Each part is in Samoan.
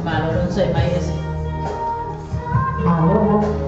Malo le onosai mai Ese. Malo lava.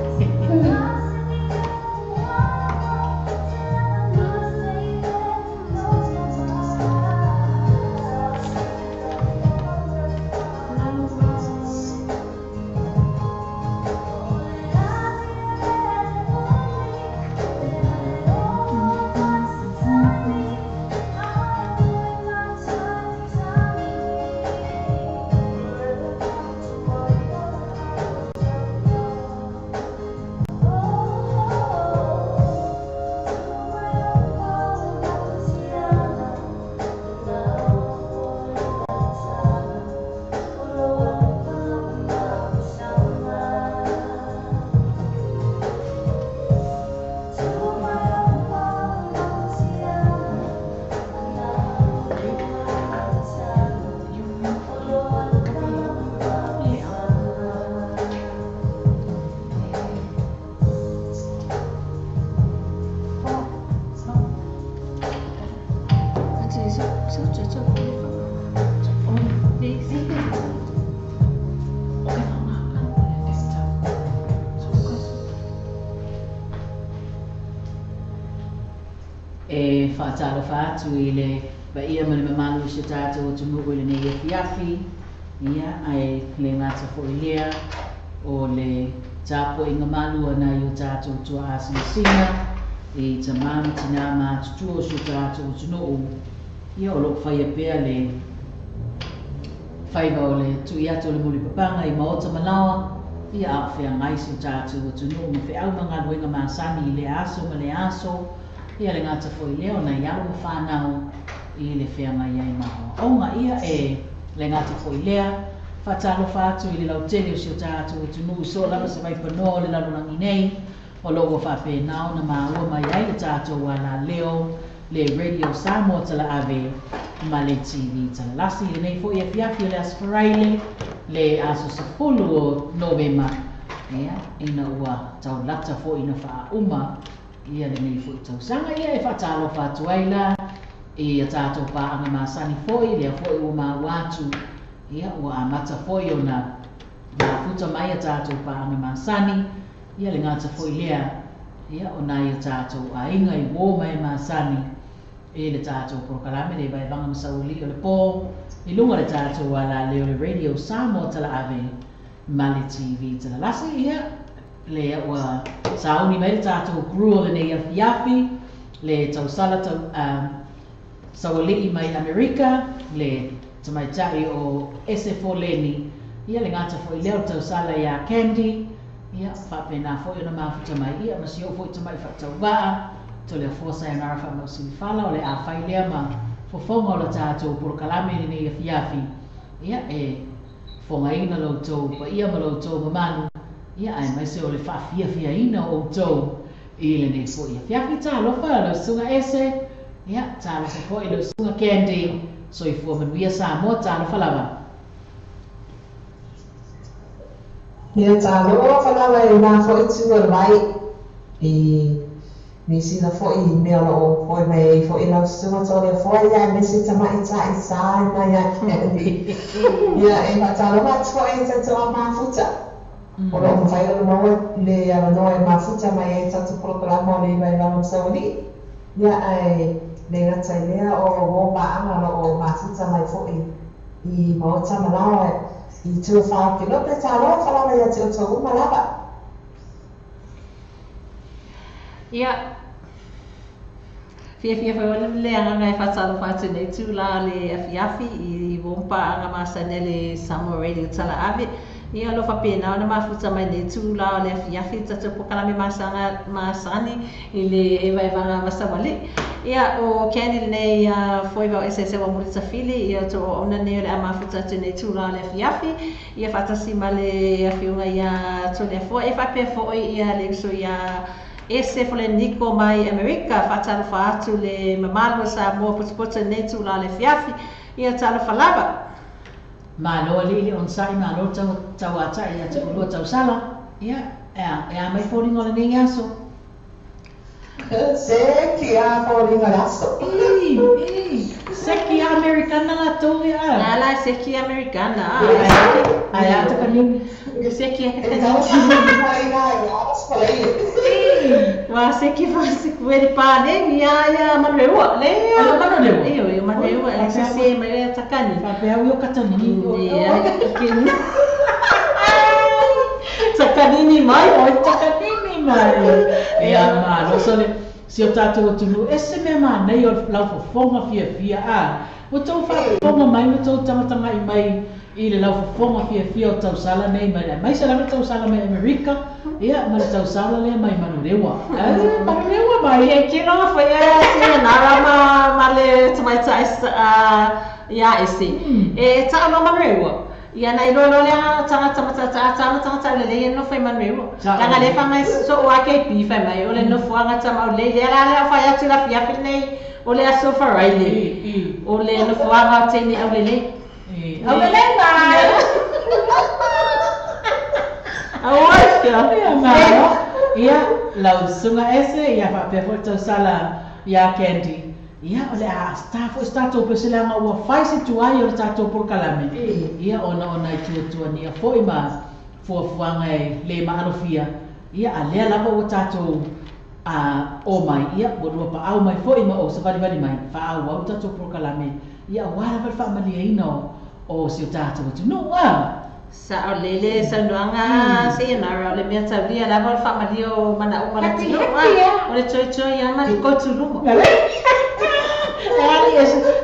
E faatalofa atu i le paia ma le mamalu o si o tatou atunuu i lenei afiafi, ia, ae le gata foi lea o le tapuaiga malu a nai o tatou tuaa sinasina i tama ma tinā matutua o si o tatou atunuu, ia o lo o faia pea le faiva o le tui atu o le mulipapaga i maota ma laoa, ia a o feagai si o tatou atunuu ma feau ma galuega masani i lea aso ma lea aso, ia le gata foi lea o nai alo ma fanau i le feagai ai ma aoaoga. Ia e le gata foi lea, faatalofa atu i le lautele o si o tatou atunuu i so o lava se vaipanoa o le lalolagi nei, o lo o ua faapena ona maua mai ai le tatou alaleo, le Radio Samoa Talaave ma le TV Talalasi i lenei foi afiafi o le Aso Faraile, le aso 10 o Novema, ia, ina ua taulata foi ina faauma ia lenei foi tausaga. Ia e faatalofa atu ai la i a tatou paaga masani foi, lea foi ua maua atu, ia ua amata foi ona mafuta mai a tatou paaga masani, ia le gata foi lea, ia o nai o tatou aiga i uō ma e masani i le tatou polokalame le Vaevaga ma Saualii o le Po i luga o le tatou alaleo le Radio Samoa Talaave ma le TV Talalasi. Ia lea ua sauni mai le tatou crew o lenei afiafi, le tausala tau, Saualii mai Amerika, le tamaitai o Ese Foleni, ia le gata foi lea o le tausala iā Candy, ia faapena foi ona mafuta mai, ia ma si ou foi tamai faatauvaa, Toleafoa Sayonara Faamausilafala, o le a fai lea ma fofoga o le tatou polokalame i lenei afiafi, ia e fofogaina lo outou paia ma lo outou mamalu, ia aemaise o le faafiafiaina o outou i lenei foi afiafi. Talofa lau susuga Ese, ia talofa foi lau susuga Candy, soifua manuia Samoa, talofa lava. Ia talofa lava i lena foi itu o le vai i nisi foi i mea o lo o foe mai ai foi lau susuga Toleafoa, ia aemaise tamaitai sa mai ia Candy. Ia e faatalofa atu foi i tatou mafuta o lo o mafai ona maua le avanoa e mafuta mai ai tatou polokalame o le Vaevaga ma Saualii. Ia ae le gata i lea o uō paaga o lo o mafuta mai foi i maota ma laoa i tua faa-o Kelope. Talofa lava ia te outou uma lava. Ia, fiafia foi au le agaga e faatalofa atu i lenei itula o le afiafi i uō ma paaga masani a le Samoa Radio Talaave. Ia, o lo o faapena ona mafuta mai lenei itula o le afiafi i le tatou polokalame masaga masani i le Vaevaga ma Saualii. Ia, o Candy lenei foi vao eseese ua mulitafili ia outou auauna nei o le a mafuta atu i lenei itula o le afiafi, ia faatasi ma le afioga iā Toleafoa, ia faapea foi ia le uso iā Ese Foleniko mai Amerika. Faatalofa atu le mamalu o Samoa potopoto i lenei itula o le afiafi. Ia talofa lava. Malo alii le onosai, malo le tauatai ia te oulua tausala. Ia, e a, e a mai foliga o lenei aso? Se ki a foliga le aso. Seki Americana la tou ia. La la seki Americana. Ai a takanini. Seki E tau mai ia aso le. Wa seki fa seki we pa ne ia ia manueua. Le ia manueua. Io io manueua e se se mai le takani. Fa pe au yo katanini. Ia. Takanini mai o takanini mai. Ia malo so le si o tātou atunuu e se mea mānei o le laufofoga fiafia a ua tou faafofoga mai ma tou tagatagai mai i le laufofoga fiafia o tausala nei mai aemaise lava le tausala mai Amerika ia ma le tausala lea mai Manurewa Manurewa mai e kilo foi se nara ma ma le tamaitaʻi ia ese e taʻalo Manurewa ia na ilo lo lea tagata matata tagata le le no fai manuewa langa le fa mai so o ake pi fa mai o le no fuanga tama o le le la le fa ya tira fia fi nei o le aso fa rai le o le no fuanga te ni au le le au le le mai au ia ia ia lau sunga ese ia fa pe fo sala ia Candy ia o le a staff o tatou peselanga ua fai se tuai o le tatou polokalame ia ona ona i tuatua nia foi ma fuafuaga e lē maalofia ia a lea lava ua tatou a o mai ia ua lua paau mai foi ma ou savalivali mai faaauau tatou polokalame ia auā lava le faamaliaina o si o tatou atunuu a Sa o lele saunoaga seia nara o le mea taulia lava o le faamalia o manaʻo ma le atunuu o le toetoe ia ma le kotuluma. Ali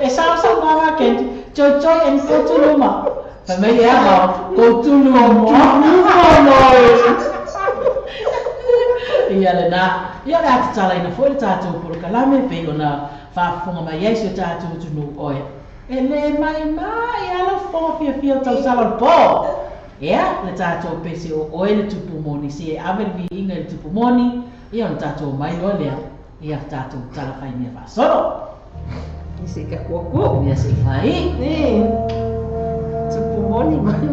e sao saunoaga Candy toetoe and kotuluma fa mai e aga kotuluma ia lenā ia le atatalaina foi le tatou polokalame pei ona faafofoga mai ai si o tatou atunuu oe e lē maimai ala fofoga fiafia o tausala o le pō ia le tatou pese o oe le tupu moni se e ave le viiga i le tupu moni ia ona tatou mai loa lea ia tatou talafai mea faasolo i se ka kuaku ia se fai tupu moni mai.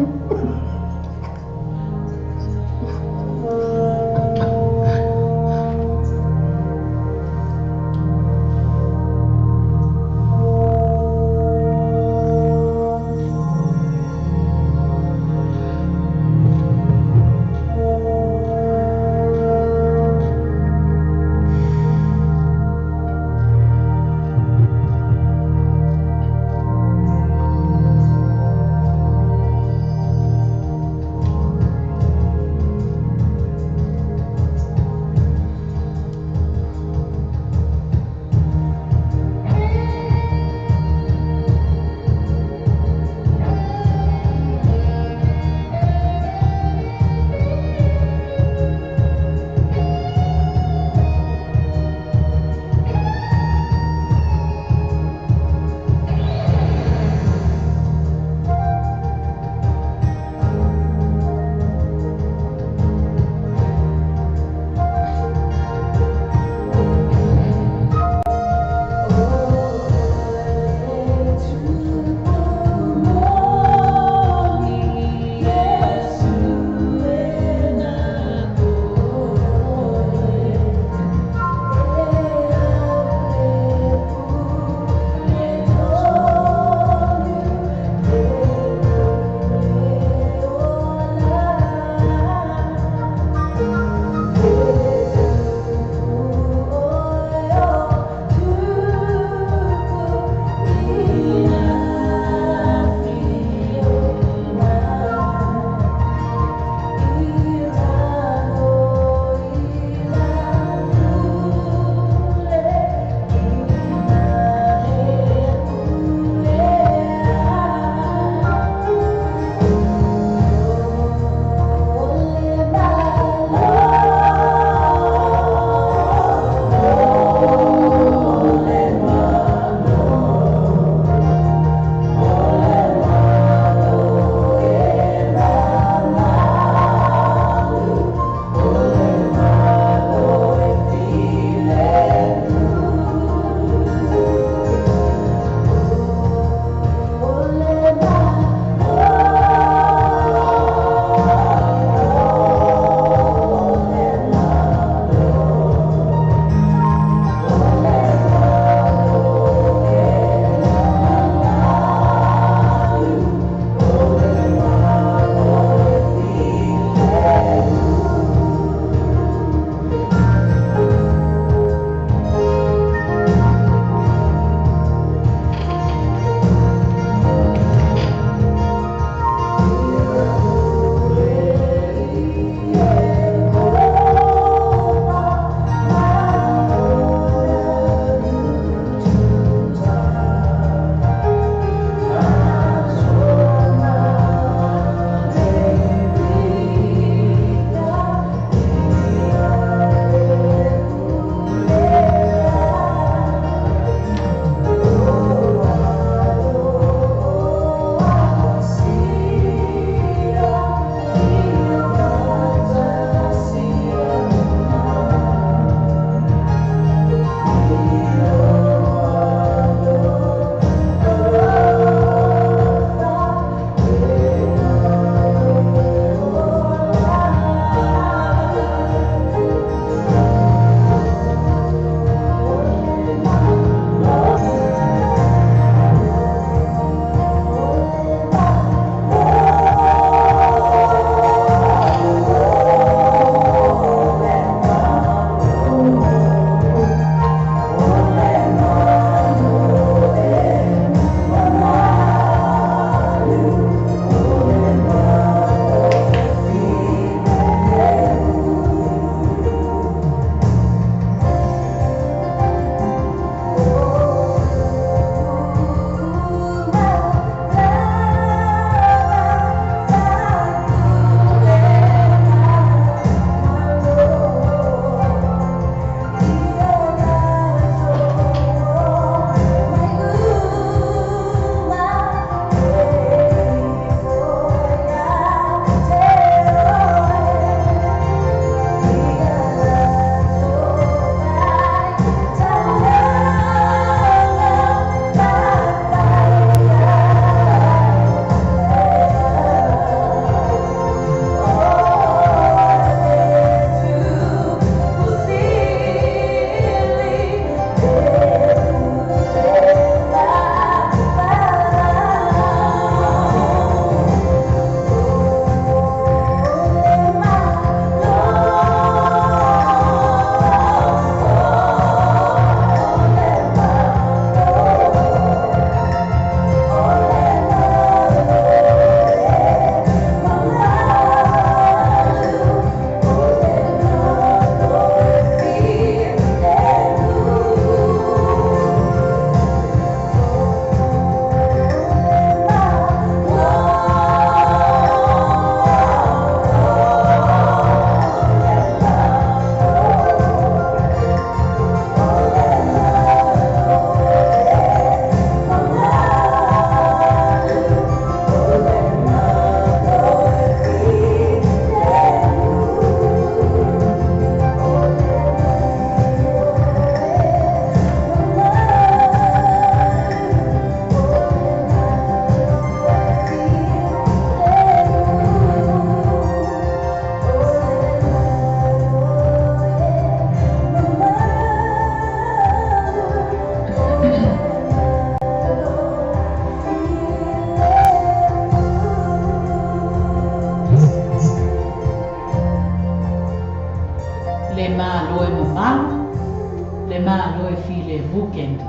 e filemu Candy.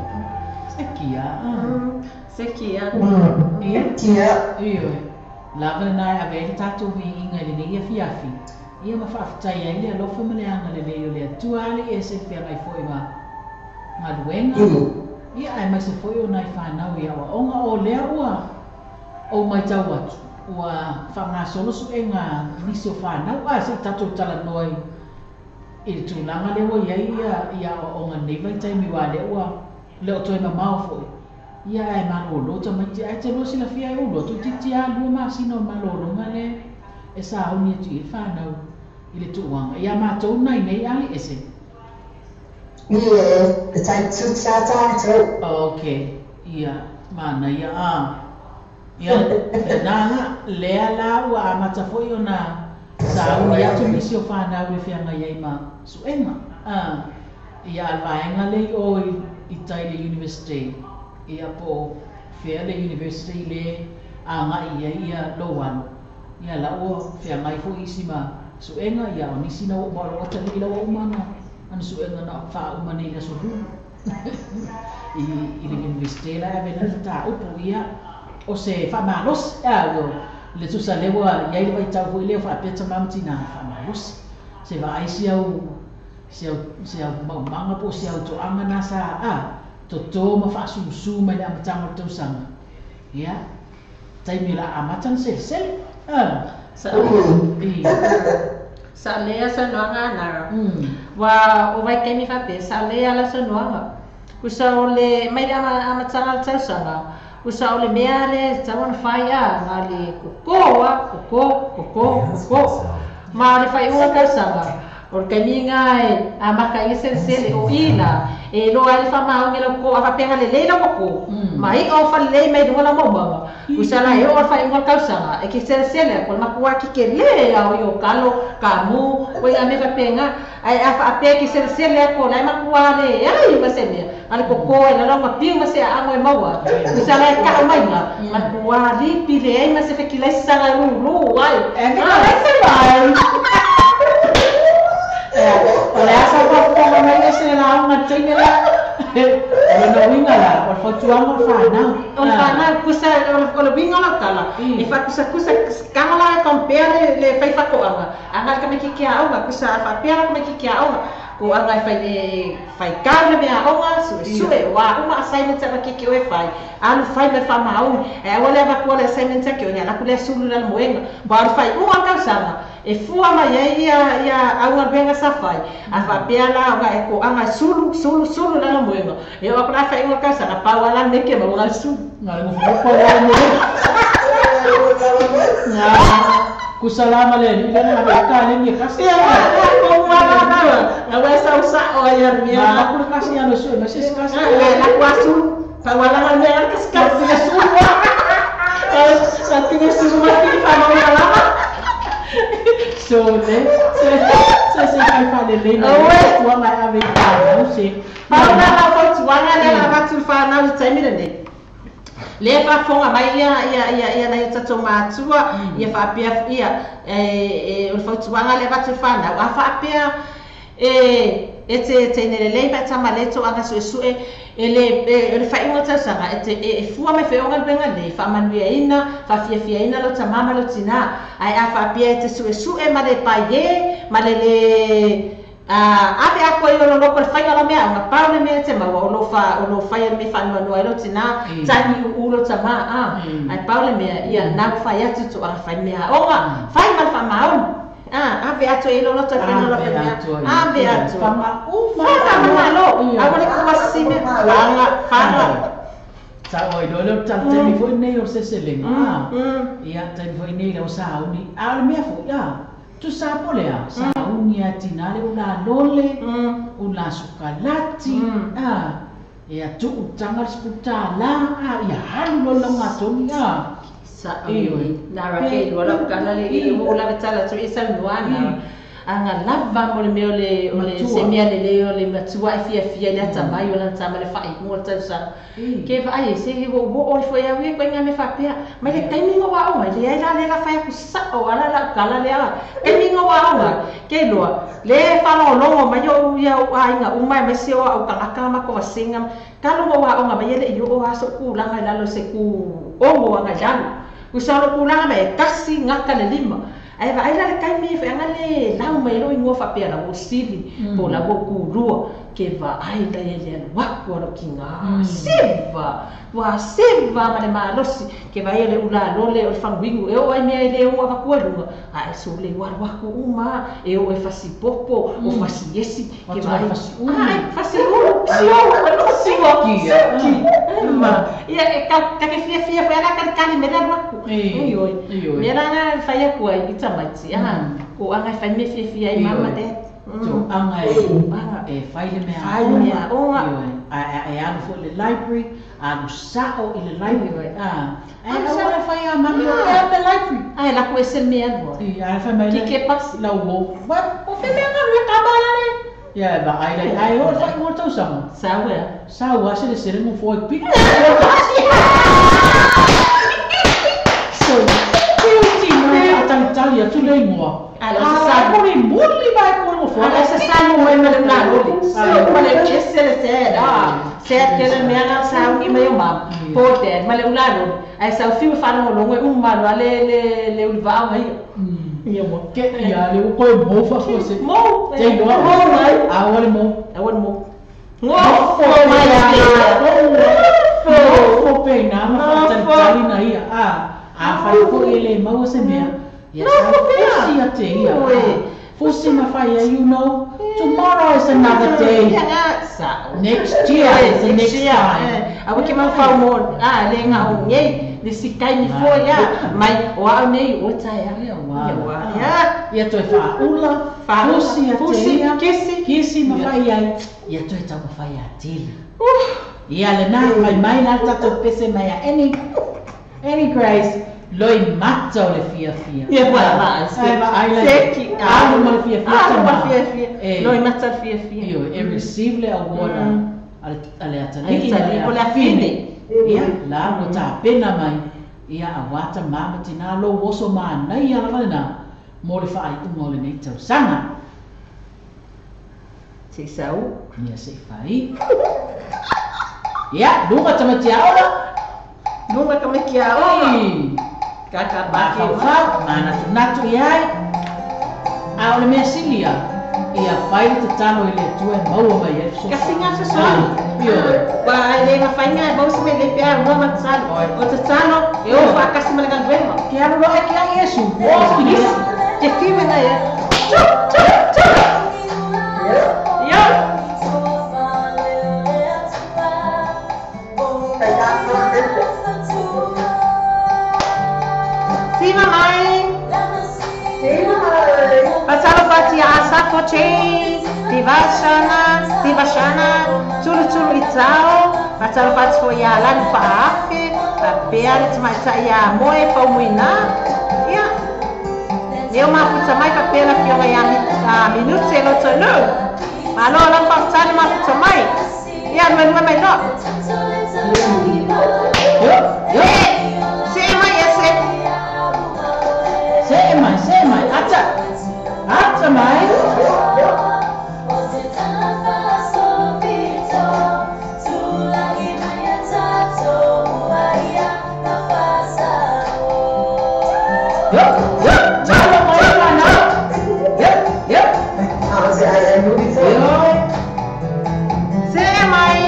Se kia. Se kia. Ia. Kia. Ioe. Lava lena e ave ai le tatou viiga i lenei afiafi. Ia ma faafetai ai le alofa ma le agalelei o le Atua alii e se feagai foi ma galuega. Ia aemaise foi o nai fanau i aoaoga o lea ua ou matau atu ua faagasolo suega nisi o fanau. A se i tatou talanoa i le tulaga lea ua i ai ia aoaoga i lenei vaitaimi aua lea ua le o toe mamao foi. Ia ae malolo tamaiti ae te lua silafia e ulu atu toeitiiti lava 2 masina o le malologa lea e sauni atu i ai le fanau i le tuuaga. Ia matou nai nei alii ese. Ie, e tai tuta tatou. Ok, ia, manaia a. Ia, lena la, lea la ua amata foi ona sauni atu nisi o fanau i le feagai ai ma suega. A, ia a le vaega lea i o i tai i le University, ia po o fea le University le agai i ai ia lou alo. Ia la ua feagai foi isi ma suega, ia o nisi na ua uma o lou atalii la ua uma ana suega na faauma nei i le aso Lulu i le Universite la e ave ai lana mataupu. Ia o se faamalosi a ua le tusa lea ua i ai le vaitau foi lea o faapea tama ma tinā faamalosi se vaai si au si au si au maumaga po o si au toaga na sa a totō ma faasusu mai le amataga o le tausaga. Ia taimi o le a amata ona selesele a i. Sa lea saunoaga a Nara. Ua o vaitaimi faapea, sa lea la saunoaga. Usa o le, mai le amataga o le tausaga, usa o le mea lea e tatau ona fai a, na le koko a, koko, koko, koko. Ma o le faaiuga o le tausaga, o le taimi lena e amata ai le selesele, o i la, e iloa ai le faamaoni o lau koko, a faapea na lelei lau koko, ma i'a o falelei mai luga o lau maumaga, usa la e oo i le faaiuga o le tausaga, e ke selesele atu, o le matua tetele lava o i o kalo, kamu, ua i'a mea faapena. Ae a faapea e ke selesele atu o la e matua leai ma se mea, na le koko ai lalo ma piu ma se aago e maua, usa la e ka'u maiga, matua lipi leai ma se fetilaisaga e lulu ai. E fetilaisaga ai. O le a sa faafofoga mai le se lauga teine la. O lona uiga la, o le fautuaga o le fanau. O le fanau, kusa, o le uiga o lau tala, e faakusakusa taga la e compare le fai faatoaga, aga le tamaitiiti aoga, kusa a faapea la tamaitiiti aoga, ko aga e fai e faitau le mea aoga, suesue, ua uma assignments a tamaitiiti o e fai, alu fai ma le faamaoni, ae aua le avatua le assignments a ke ona alu atu lea sulu i lalo moega. Ua o le faaiuga o le tausaga, e fua mai ai ia ia au galuega sa fai, a faapea la ona e toaga e sulu, sulu, sulu i lalo moega, e oo atu la faaiuga o le tausaga, pau lava la le mea e ke maua na o le sulu. Na le nofonofo ai lalo moega. Kusa la ma le alii lea na ave ai taleni e kasi. Ia, pau lava la na ua e sau sa'o ai ia le mea. Na alu atu le kasi ano sue mai se isi kasi. Na alu atu a sulu, pau lava la le mea na le kasikasi le sulu a. Sa tino sulu mai pili faamauna lava. So le se se se fai faalelei mai le fautuaga e ave i fanau se. Pau la lau fautuaga lea na avatu i le fanau i le taimi lenei, lea e faafofoga mai ia ia ia ia nai o tatou matua ia faapea ia e o le fautuaga lea e avatu i le fanau, a faapea e e te teine lelei ma e tama lelei toaga suesue e le o le faaiuga o le tausaga e te e fua mai foi o galuega lelei faamanuiaina faafiafiaina lou tamā ma lou tinā ae a faapea e te suesue ma le paie ma le le ave atoa i lolo loko le faiga o lau meaaoga pau le mea e te maua o lou fa o lou faia le mea e faanoanoa ai lou tinā tagi u'u lou tamā a ae pau le mea ia na ua fai atu toaga fai meaaoga fai ma le faamaoni ave atu ai lou loto e fai lau mea ave atu Faga uma faga ma malo aua le ku'u asisi mea faga faga. Ta'o ai loa lea o le tala taimi foi lenei o le seleselega a ia taimi foi lenei lau sauni a o le mea foi a tusa po o le a sauni a tinā le ula lole ula sukalati a ia tu'u taga le $10 a ia alu loa le laugatonu a. Sa'o lelei. Na ra ke lua lau tala le i ua ou lave tala atu i saunoa na. Aga lava mo le mea o le se mea lelei o le matua e fiafia i le atamai o lana tama le faaiuga o le tausaga. Ke vaai e se he o'o ifo e au ia koe ngā me whapea. Mai le taimi ngā wā onga, le ai la le la whai aku sao ala la ukala le a. Taimi ngā wā onga, ke loa, le whalongolongo mai o ia o ainga umai mai se o au kangaka mako wasenga. Kalo ngā wā onga mai ele i o aso ku langa i lalo se ku ongo anga i lalo. Usa o ku langa mai e kasi ngaka le lima. Ai vaai la le taimi e whaanga le lau mai lo ingoa whapea la o sili, po la o kurua, ke vaai la e le waku alo ki ngā siva, wa siva ma le malosi, ke vaai le ula lole o le whanguingu, e o ai mea e le o awakua lunga, a e so le waru waku uma, e o e fasi popo, o fasi esi, ke vaai fasi ulu, ai fasi ulu, si o, siwa, siki, ma, ia e ka ke fia fia whai ala kari me la waku, oi oi, me la ngā whai aku ai i tamaiti, o anga whai me fia fia i mama te. So anga e whai le mea onga. E alu fo le library, alu sao i le library. E alu whai a mami o e le library. Ai la ku ese mea lua. I whai mai le Kike pasi. Lau wo. O whai mea ngaru e kabala le. Ia ba ai le ai o whai ngō tau sama. Sao ea. Sao a se le sere ngō fōi pika. So, te uti mai a tali tali atu le ingoa. Ala sa muli muli mai ko mo fo. Ala sa sa mo e mele na loli. Sa mele ese le se da. Se te le mea na sa ngi mai o ma. Po te mele ula loli. Ai sa fiu fa no longo um ma lo le le le ulva mai. Ia mo ke ia le ko mo fa fo se. Mo. Te lo mo mai. A o le mo. A o le mo. Ngo fo mai le. Fo fo pe na ma fa tali na ia. A fa ko ele mau se mea. No, fusi a te ia. Fusi ma whai you know, tomorrow is another day. Next year is the next time. A wiki mau whau mo, le ngā o ngei, le si kai ni fo ia, mai o au nei o tai a. Ia wā. Ia toe whaula, fusi a te ia, kisi, kisi ma whai ai, ia toe tau ma whai a tili. Ia le nā, mai mai nā tātou pese mai a any grace. Loi mata o le fia fia. Ia wa ma. Ai le. Seki. Alu ma le fia fia. Alu ma fia fia. Loi mata le fia fia. Io e receive le award ale atalii. Ale o le afine. Ia la mo ta pena mai. Ia awata mama tina lo oso ma nei ala vale na. Mo le fai unga o le nei tausaga. Se sau. Ia se fai. Ia lunga tamatia ora. Lunga tamatia ora. Kaka baki whau, mana natu i ai. A o le mea silia, ia whai le te talo i le atua e maua mai e so. Kasi ngā se soani. Wa le ngā whai ngā e mau se me le pia mua ma te talo. O te talo, e o whakasi ma le ngā. Ke alu roa ke ai Yesu. O, Yesu. Ke whiwe ngā e. Tu, tu, tu. Yo. Sima mai. Pasalo fati asa foche, divashana, divashana, tulu tulu itao, pasalo fati foia lan faafe, papea le tamaita ia moe paumuina. Ia. Neo mafuta mai papea la fionga ia minute lo tolu. Malo la faftani mafuta mai. Ia nue nue mai no. Yo, yo. Se mai ese. Se mai, se mai, ata. Ata mai. Yo, yo, malo mai mana. Yo, yo. Yo. Se mai.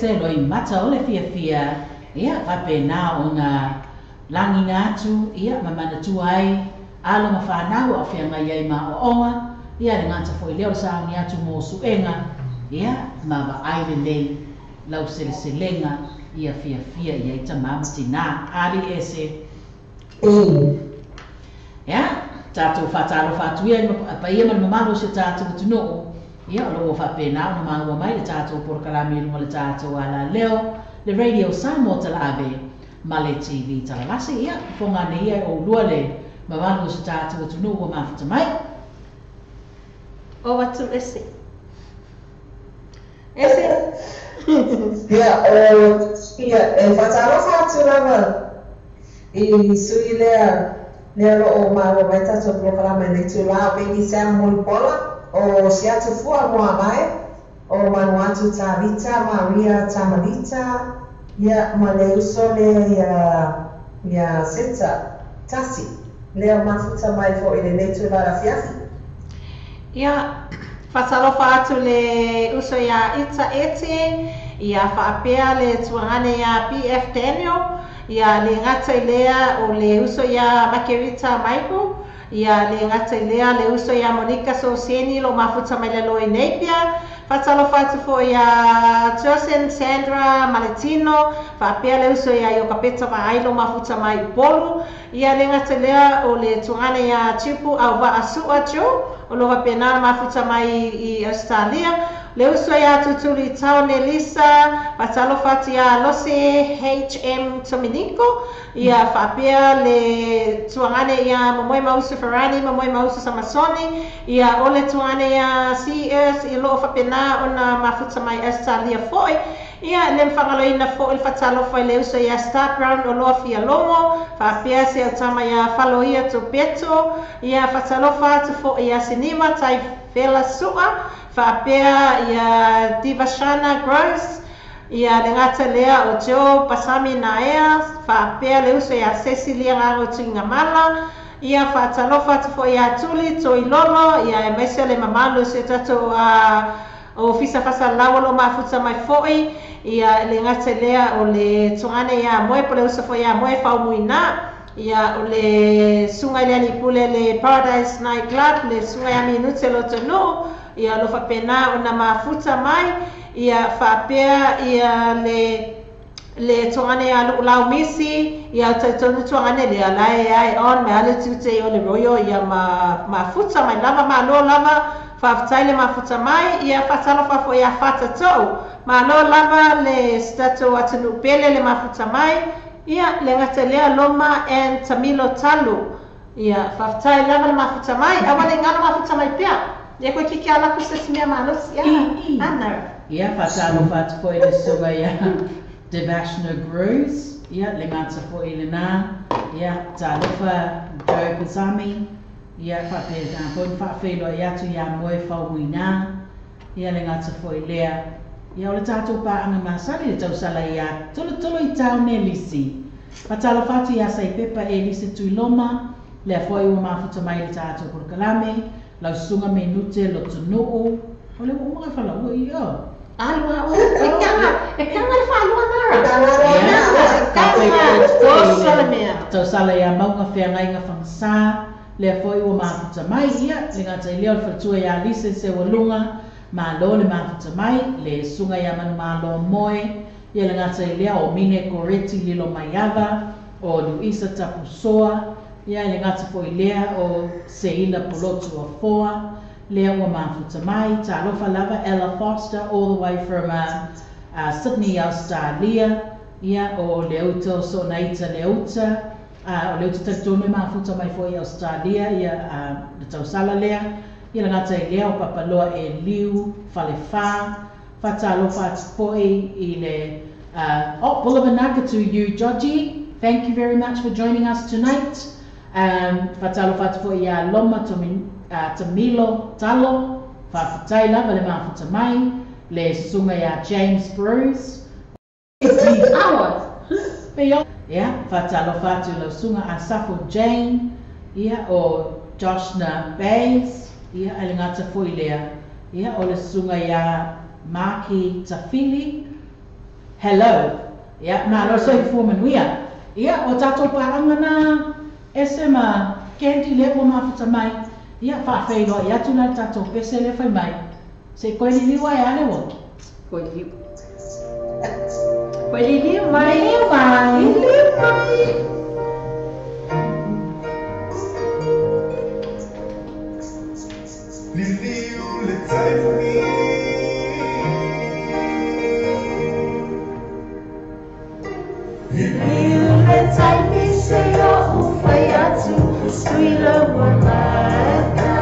ese loimata o le fiafia, ia faapena ona lagiina atu, ia ma manatua ai alo ma fanau a o feagai ai ma aoaoga, ia le gata foi lea o le sauni atu mo suega, ia ma vaai lelei lau seleselega ia fiafia i ai tamā ma tinā. Ali ese. Ia, tatou faatalofa atu ia i le paia ma le mamalu o si o tatou atunuu, ia o lo o faapena ona maua mai le tatou polokalame i luga o le tatou alaleo, le Radio Samoa Talaave ma le TV Talalasi. Ia, fofoga ane ia e oulua le mamalu o si o tatou atunuu ua mafuta mai. O atu ese. Ese. Ia, o, ia, e faatalofa atu lava i sui lea, lea o lo o maua mai tatou polokalame i lenei itulā, o Baby Sam Mulipola, o Siatufua Moavae, o Manuatu Tavita, Maria Tamalita, ia, ma le uso lea ia, ia Seta Tasi, lea mafuta mai foi i lenei itulā afiafi. Ia, faatalofa atu le uso iā Ita Ete, ia faapea le tuagane iā BF Daniel, ia le gata i lea o le uso iā Makerita Michael, ia le gata i lea le uso iā Monika Soseni lo mafuta mai lalo i Napier. Faatalofa atu foi iā Josen Sandra Maletino, faapea le uso iā Iokapeta Vaai lo mafuta mai i Upolu. Ia le gata i lea o le tuagane iā Tupu Auvaa Sua Joe, o lo faapena ona mafuta mai i Ausetalia. Le uso iā Tutuli Taone Lisa, faatalofa atu iā Lose HM Tominiko, ia faapea le tuagane iā Momoe Mausu Ferrani, Momoe Mausu Samasoni, ia o le tuagane iā CS i lo o faapena ona mafuta mai Ausetalia foi. Ia le mafagaloina foi le faatalofa i le uso iā Star Brown o loa Fialogo, faapea se o tama iā Faloia Topeto, ia faatalofa atu foi iā Sinima Tai Vela Sua, faapea ia Divashana Gross, ia le gata lea o Joe Pasami Naea, faapea le uso iā Cecilia Gago Tuigamala, ia faatalofa atu foi iā Tuli Toilolo, ia aemaise le mamalu o si o tatou ofisa faasalalau o lo o mafuta mai foi, ia le gata lea o le tuagane iā Moe po le uso foi iā Moe Faumuina, ia o le susuga i le alii pule le Paradise Night Club, le susuga ia Minute Lotonuu, ia o lo o faapena ona mafuta mai, ia faapea ia le le tuagane ia Lu'ulau Misi, ia talitonu tuagane lea la e ae on mai lava le tiute o le Royal ia ma mafuta mai lava malo lava faafetai le mafuta mai. Ia faatalofa foi ia Fatatou, malo lava le si tatou atunuu pele le mafuta mai. Ia le gata lea Loma and Tamilo Talu, ia faafetai lava le mafuta mai. Aua le galo mafuta mai pea ia koe kiki ala ku se si mea malosi ia ana. Ia faatalofa atu foi le susuga ia Devashna Cruz, ia le gata foi lenā, ia talofa Joe Pasami, ia faapena foi ona faafeiloai atu iā Moe Faumuina, ia le gata foi lea, ia o le tatou paaga masani le tausala ia Tolotolo i taone Lisi. Faatalofa atu iā Saipepa Elise Tuiloma, lea foi ua mafuta mai i le tatou polokalame, lau susuga Menute Lotonuu, o le ua uma falaua i o. Alu a o e kaga e kaga le faalua nara. Ia, E kaga osa le mea. Tausala ia Mauga Feagaiga Fagasā, lea foi ua mafuta mai, ia, le gata i lea o le faletua ia Lise Seualuga, malo le mafuta mai, le susuga ia Manumalo Moe, ia le gata i lea o Mine Koreti Lilo Maiava, o Luisa Tapusoa, ia le gata foi lea o Seila Polotu Afoa, lea ua mafuta mai. Talofa lava Ella Foster all the way from Sydney, Australia, ia o Leuta o Sonaita Leuta, o Leuta talitonu e mafuta mai foi i Australia, ia le tausala lea, ia le gata i lea o Papaloa e Liu Falefa. Faatalofa atu foi i le oh, Bulavanaka to you, Georgie. Thank you very much for joining us tonight. Faatalofa atu foi ia Loma Tomi, Tamilo Talo, faafetai lava le mafuta mai, le susuga ia James Bruce. Awa. Ia, faatalofa atu i lau susuga Asafo Jane, ia o Joshna Bays, ia ae le gata foi lea, ia o le susuga ia Maki Tafili. Hello. Ia, malo soifua manuia. Ia, o tatou paaga na Ese ma Candy lea ua mafuta mai. Ia, faafeiloai atu la i le tatou pese lea fai mai. Se i koe liliu ae a le uaki. Koe liliu. Koe liliu mai. Liliu mai. Liliu mai. Liliu le taimi. Liliu le taimi se i ou fai atu Tutuila ua lata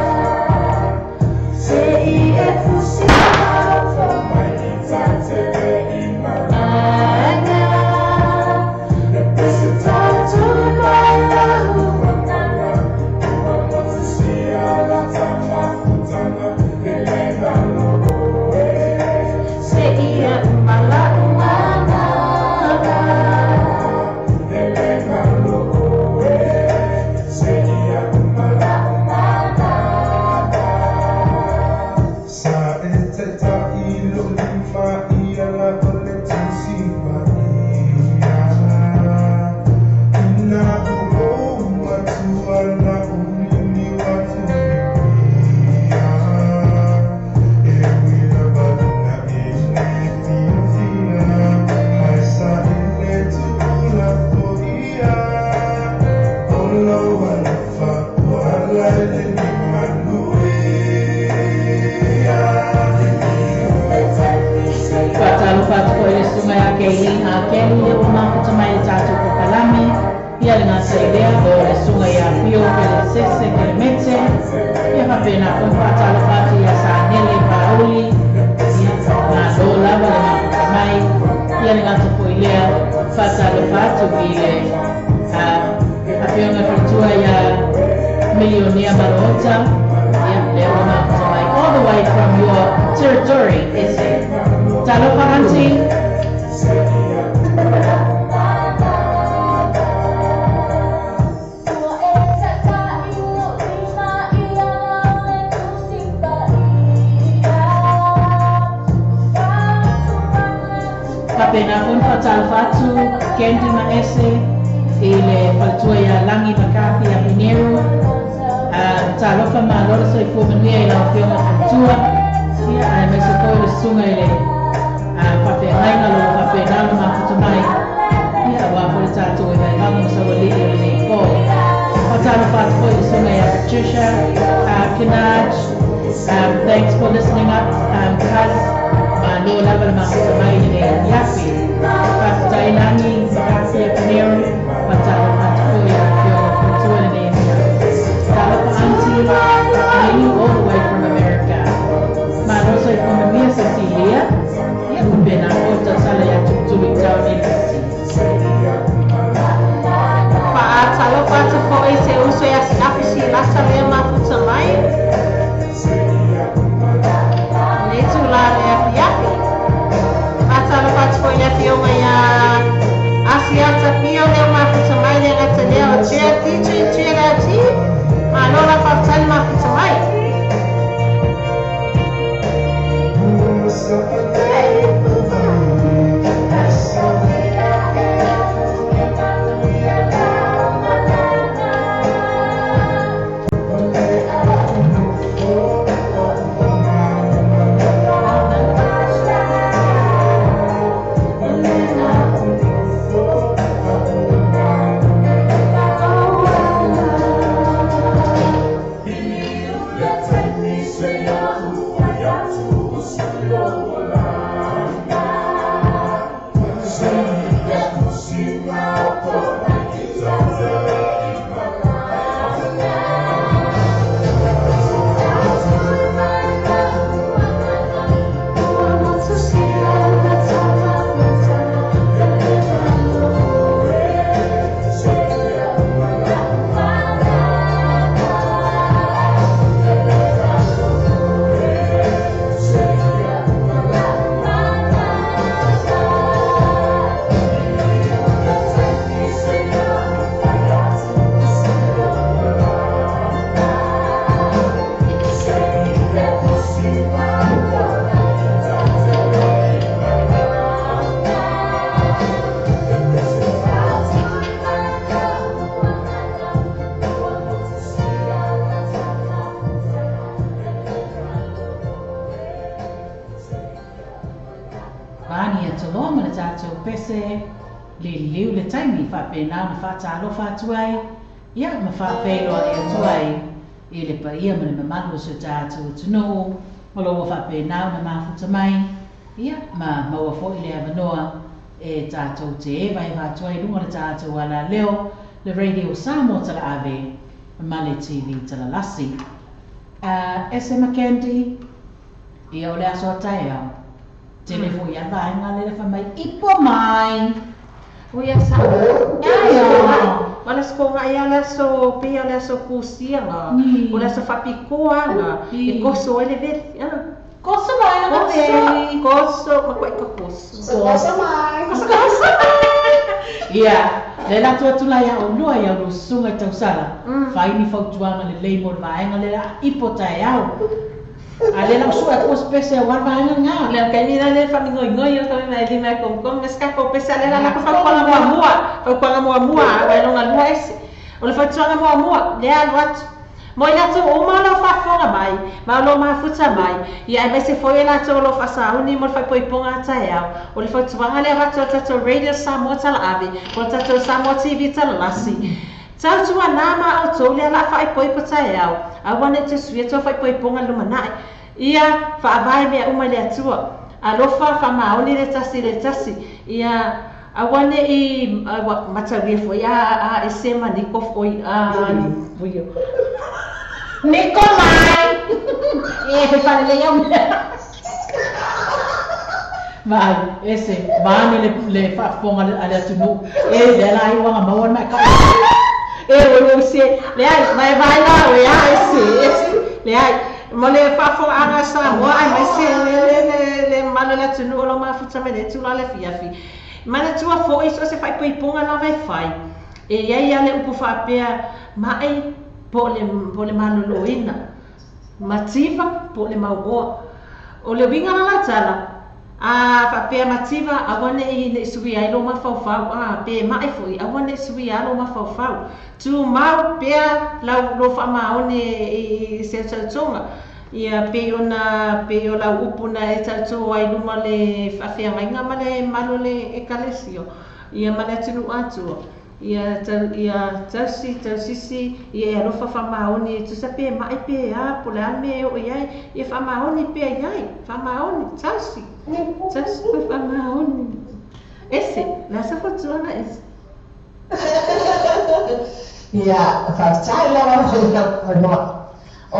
Se i e fusi alofa mai ta te le i malaga E pese tatou mai lau managa Ua motu sia la ta mafutanga E le nalo oe Se ia uma lau managa E le nalo oe Se ia uma lau managa Sa e taitai lou lima ia la o le Tusi Paia Ina ua ou matua na ou liliu atu i ia E ui lava ina e le fiafia Ae sa e le tuulafoia O lou alofa ua ala i le limanuia. Faatalofa atu foi i le susuga ia Kayleen A. Kelly lea ua mafuta mai i le tatou kokalame, ia le gata i lea o le susuga ia Pio Pelesese Kelemete, ia faapena foi ona faatalofa atu ia Sanele Pauli, ia malo lava le mafuta mai, ia le gata foi i lea faatalofa atu i le afioga i le faletua ia Milionea Maroota, ia lea ua mafuta mai all the way from your territory Ese. Talofa aunty. Faapena foi ona faatalofa atu Candy ma Ese i le faletua ia Lagi McCarthy Apineru. Talofa malo le soifua manuia i lau afioga faletua, ia aemaise foi o le susuga i le faafeagaiga o lo o faapena ona mafuta mai, ia aua foi le tatou evaevaga ma saualii o lenei po. Faatalofa atu foi i le susuga ia Patricia Kinaj. Thanks for listening up, cuz. Malo lava le mafuta mai i lenei afiafi. Faafetai Lagi McCarthy Apineru. Faatalofa atu foi i lau afioga faletua i lenei afiafi. Talofa aunty Lily all the way from America. Malo soifua manuia Cecilia. Ia faapena foi tausala ia Tulutulu i tau nei lefiti. Faatalofa atu foi i se uso ia Sinafi Silasa lea mafuta mai lenei itula le afiafi. Faatalofa atu foi i le afioga ia Asiata Pio lea mafuta mai le gata lea o Tia DJ Tia Lati. Malo la faafetai le mafuta mai. tatou pese liliu le taimi faapena ona faatalofa atu ai ia ma faafeiloai atu ai i le paia ma le mamalu o si o tatou atunuu o lo o ua faapena ona mafuta mai ia ma maua foi le avanoa e tatou te evaeva atu ai i luga o le tatou alaleo le Radio Samoa Talaave ma le TV Talalasi. Ese ma Candy, ia o le aso a taeao, tele foi lava vaega lea fai mai, ipo mai! Ui a sa. Ai o. Wala sko nga ia le aso pei o le aso kusia nga. O le aso faapikoa nga. E koso ai le veli. Koso mai nga veli. Koso, ma koe ka koso. Koso mai. Koso mai. Ia, le la atu atu la ia oulua ia oulua susuga i tausala. Fai ni fautuaga lelei mo le vaega lea ipo taeao. A le lau sue atu o se pese aua le vaega lena. Le au kaimi la le faamingoingoi o kami mai lima e komkom me ska ko pese ale la la ko fautuaga muamua. Fautuaga muamua a wai longa lua ese. O le fautuaga muamua le alu atu. Mo i latou uma o lo o faafofoga mai ma o lo o mafuta mai, ia aemaise foi e latou o lo o faasauni mo le faaipoipoga a taeao. O le fautuaga lea avatu a le tatou Radio Samoa Talaave po o le tatou Samoa TV Talalasi. Tautuana ma outou lea la faaipoipo taeao, aua ne i toe suia tua faaipoipoga i le lumanai. Ia faavae mea uma i le Atua. Alofa faamaoni le tasi i le tasi. Ia aua ne i mataulia foi a a ese ma niko foi a Niko mai! E fai falelei au mea. Vaai, ese, vaeane le le faafofoga a le atunuu, e lea la ai uaga maua le mai kau. E oi oi se, leai, ma e vaai la oe a ese, ese, leai, mo le faafofogaaga a Samoa aemaise le le le le mamalu o le atunuu o lo o mafuta mai nei tulaga le afiafi. Manatua foi so o se faaipoipoga lava e fai, e i ai lava le upu faapea, ma'i po o le po o le maloloina, mativa po o le mauoa. O le uiga la la tala, a faapea mativa aua ne i ne i suia ai lou mafaufau, a pe ma'i foi aua ne i suia ai lou mafaufau. Tumau pea lau lou faamaoni i se tautoga, ia pei ona pei o lau upu na e tauto ai i luma o le faafeagaiga ma le malu o le Ekalesia, ia ma le atunuu atoa. Ia tau ia tausi tausisi ia e alofa faamaoni e tusa pe ma'i pe a po o le a le mea e oo i ai, ia faamaoni pea i ai, faamaoni, tausi, tausi ma faamaoni. Ese, le a se fautuaga ese? Ia, faafetai lava mo le avanoa. O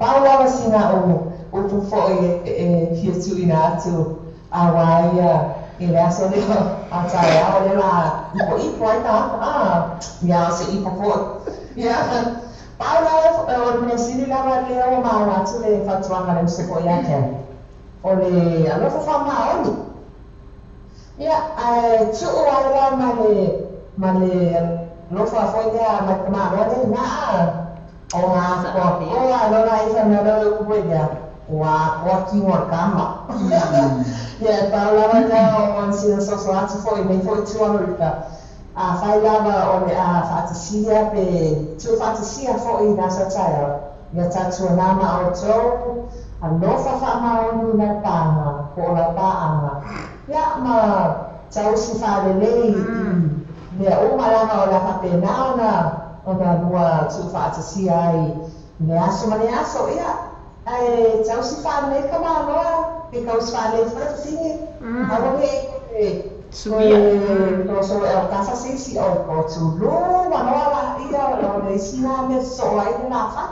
pau lava sina ou upu foi e fia tuuina atu aua ia i le aso lea a taeao lea la ipoipo ai tātou, a, ia o se ipo foi. Ia, pau lava o le mea sili lava lea ua maua atu le fautuaga a le uso foi ia Ken, o le alofa faamaoni. Ia, ae tuu ai la ma le, ma le alofa foi lea mai tamaloa nei ina, a, o ngā koakoa lona i whanau rau e upu lea, ua akoa kino a kama. Ia, e pau lava lea o one sina soso atu foi nei foi tu Amerika. A whai lava o le a whaatasia pe tu whaatasia foi i nā sa taeao. Ia tātua nā ma outou, alofa whaamaoni i lau pānga, po o lau pāanga. Ia, ma tausi whaalelei i mea uma lava o la whapena ona Ona lua tuufaatasia ai i le aso ma le aso, ia, ae tausi faalelei ka maloa, pe kausi faalelei foi le fafine. Aua ne i koe koe toso e o tafa se isi o o tulu manoa la ia o le isi la mea sosoo ai le lafai.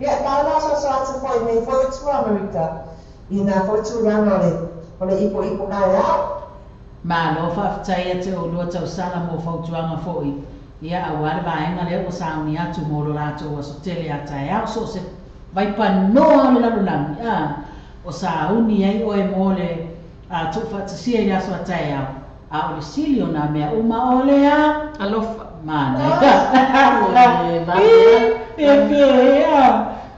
Ia, e pau la soasoa atu foi nei foi o tua Amerika i nā foi tulaga o le o le ipoipo kaeao. Malo faafetai ia te oulua tausala mo fautuaga foi ia aua le vaega lea ua sauni atu mo lo latou aso tele a taeao so o se vaipanoa o le lalolagi a o sauni ai oe mo le tuufaatasia i le aso a taeao a o le sili o nā mea uma o le a Alofa. Manaia.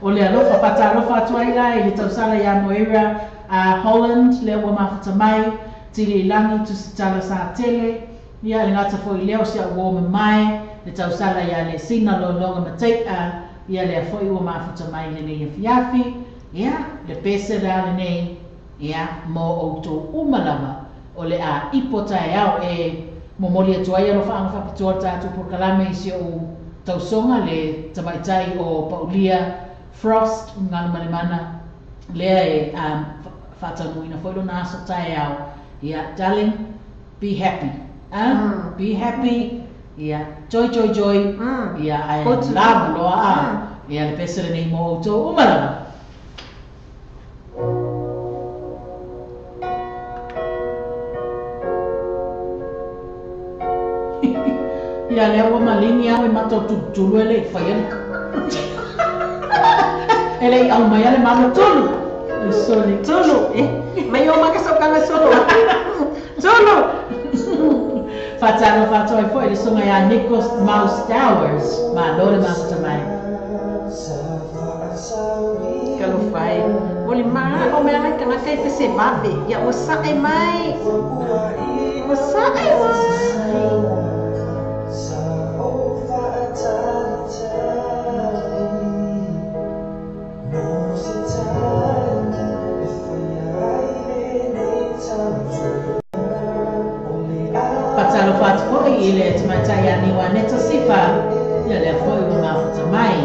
O le alofa faatalofa atu ai la i le tausala ia Moira a Holland lea ua mafuta mai Tili i lagi Tusitala sa tele ia le gata foi lea o si au uo mamae le tausala ia Lesina Lologa Matai'a ia lea foi ua mafuta mai i lenei afiafi ia le pese la lenei ia mo outou uma lava O le a ipo taeao e momoli atu ai alofaaga faapitoa le tatou polokalame i si ou tausoga le tamaitai o Paulia Frost Galumalemana lea e faataunuuina foi lona aso taeao. Ia, darling, be happy. Be happy. Ia, joy, joy, joy. Ia, ae lava loa a. Ia, le pese lenei mo outou uma lava. Ia, lea ua maligi au e mata o tulutulu e le'i faia le e le'i aumaia le mamo tulu. Soli. Tulu. Mai o maka saukaga solo. Tulu. Faatalofa atu ai foi le susuga iā Nikos Mouse Towers, malo le mafuta mai. Talofa e. O le malo mai aga i tagata e pese vave. Ia ua sae mai. Ua sae mai. Faatalofa atu foi i le tamaitai ia Niuaneta Sifa, ia lea foi ua mafuta mai.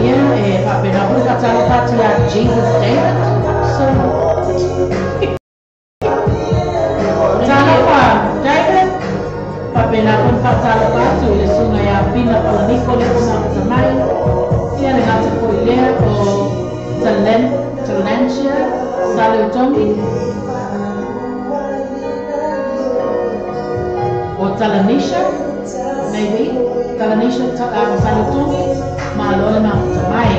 Ia, e faapena foi le faatalofa atu ia Jesus David. So, talofa David. Faapena foi le faatalofa atu i le susuga ia Pina Palaniko le ua mafuta mai. Ia le gata foi lea o Talentia Saleutogi. O Talanisha, maybe. Talanisha Saleutogi. Malo le mafuta mai.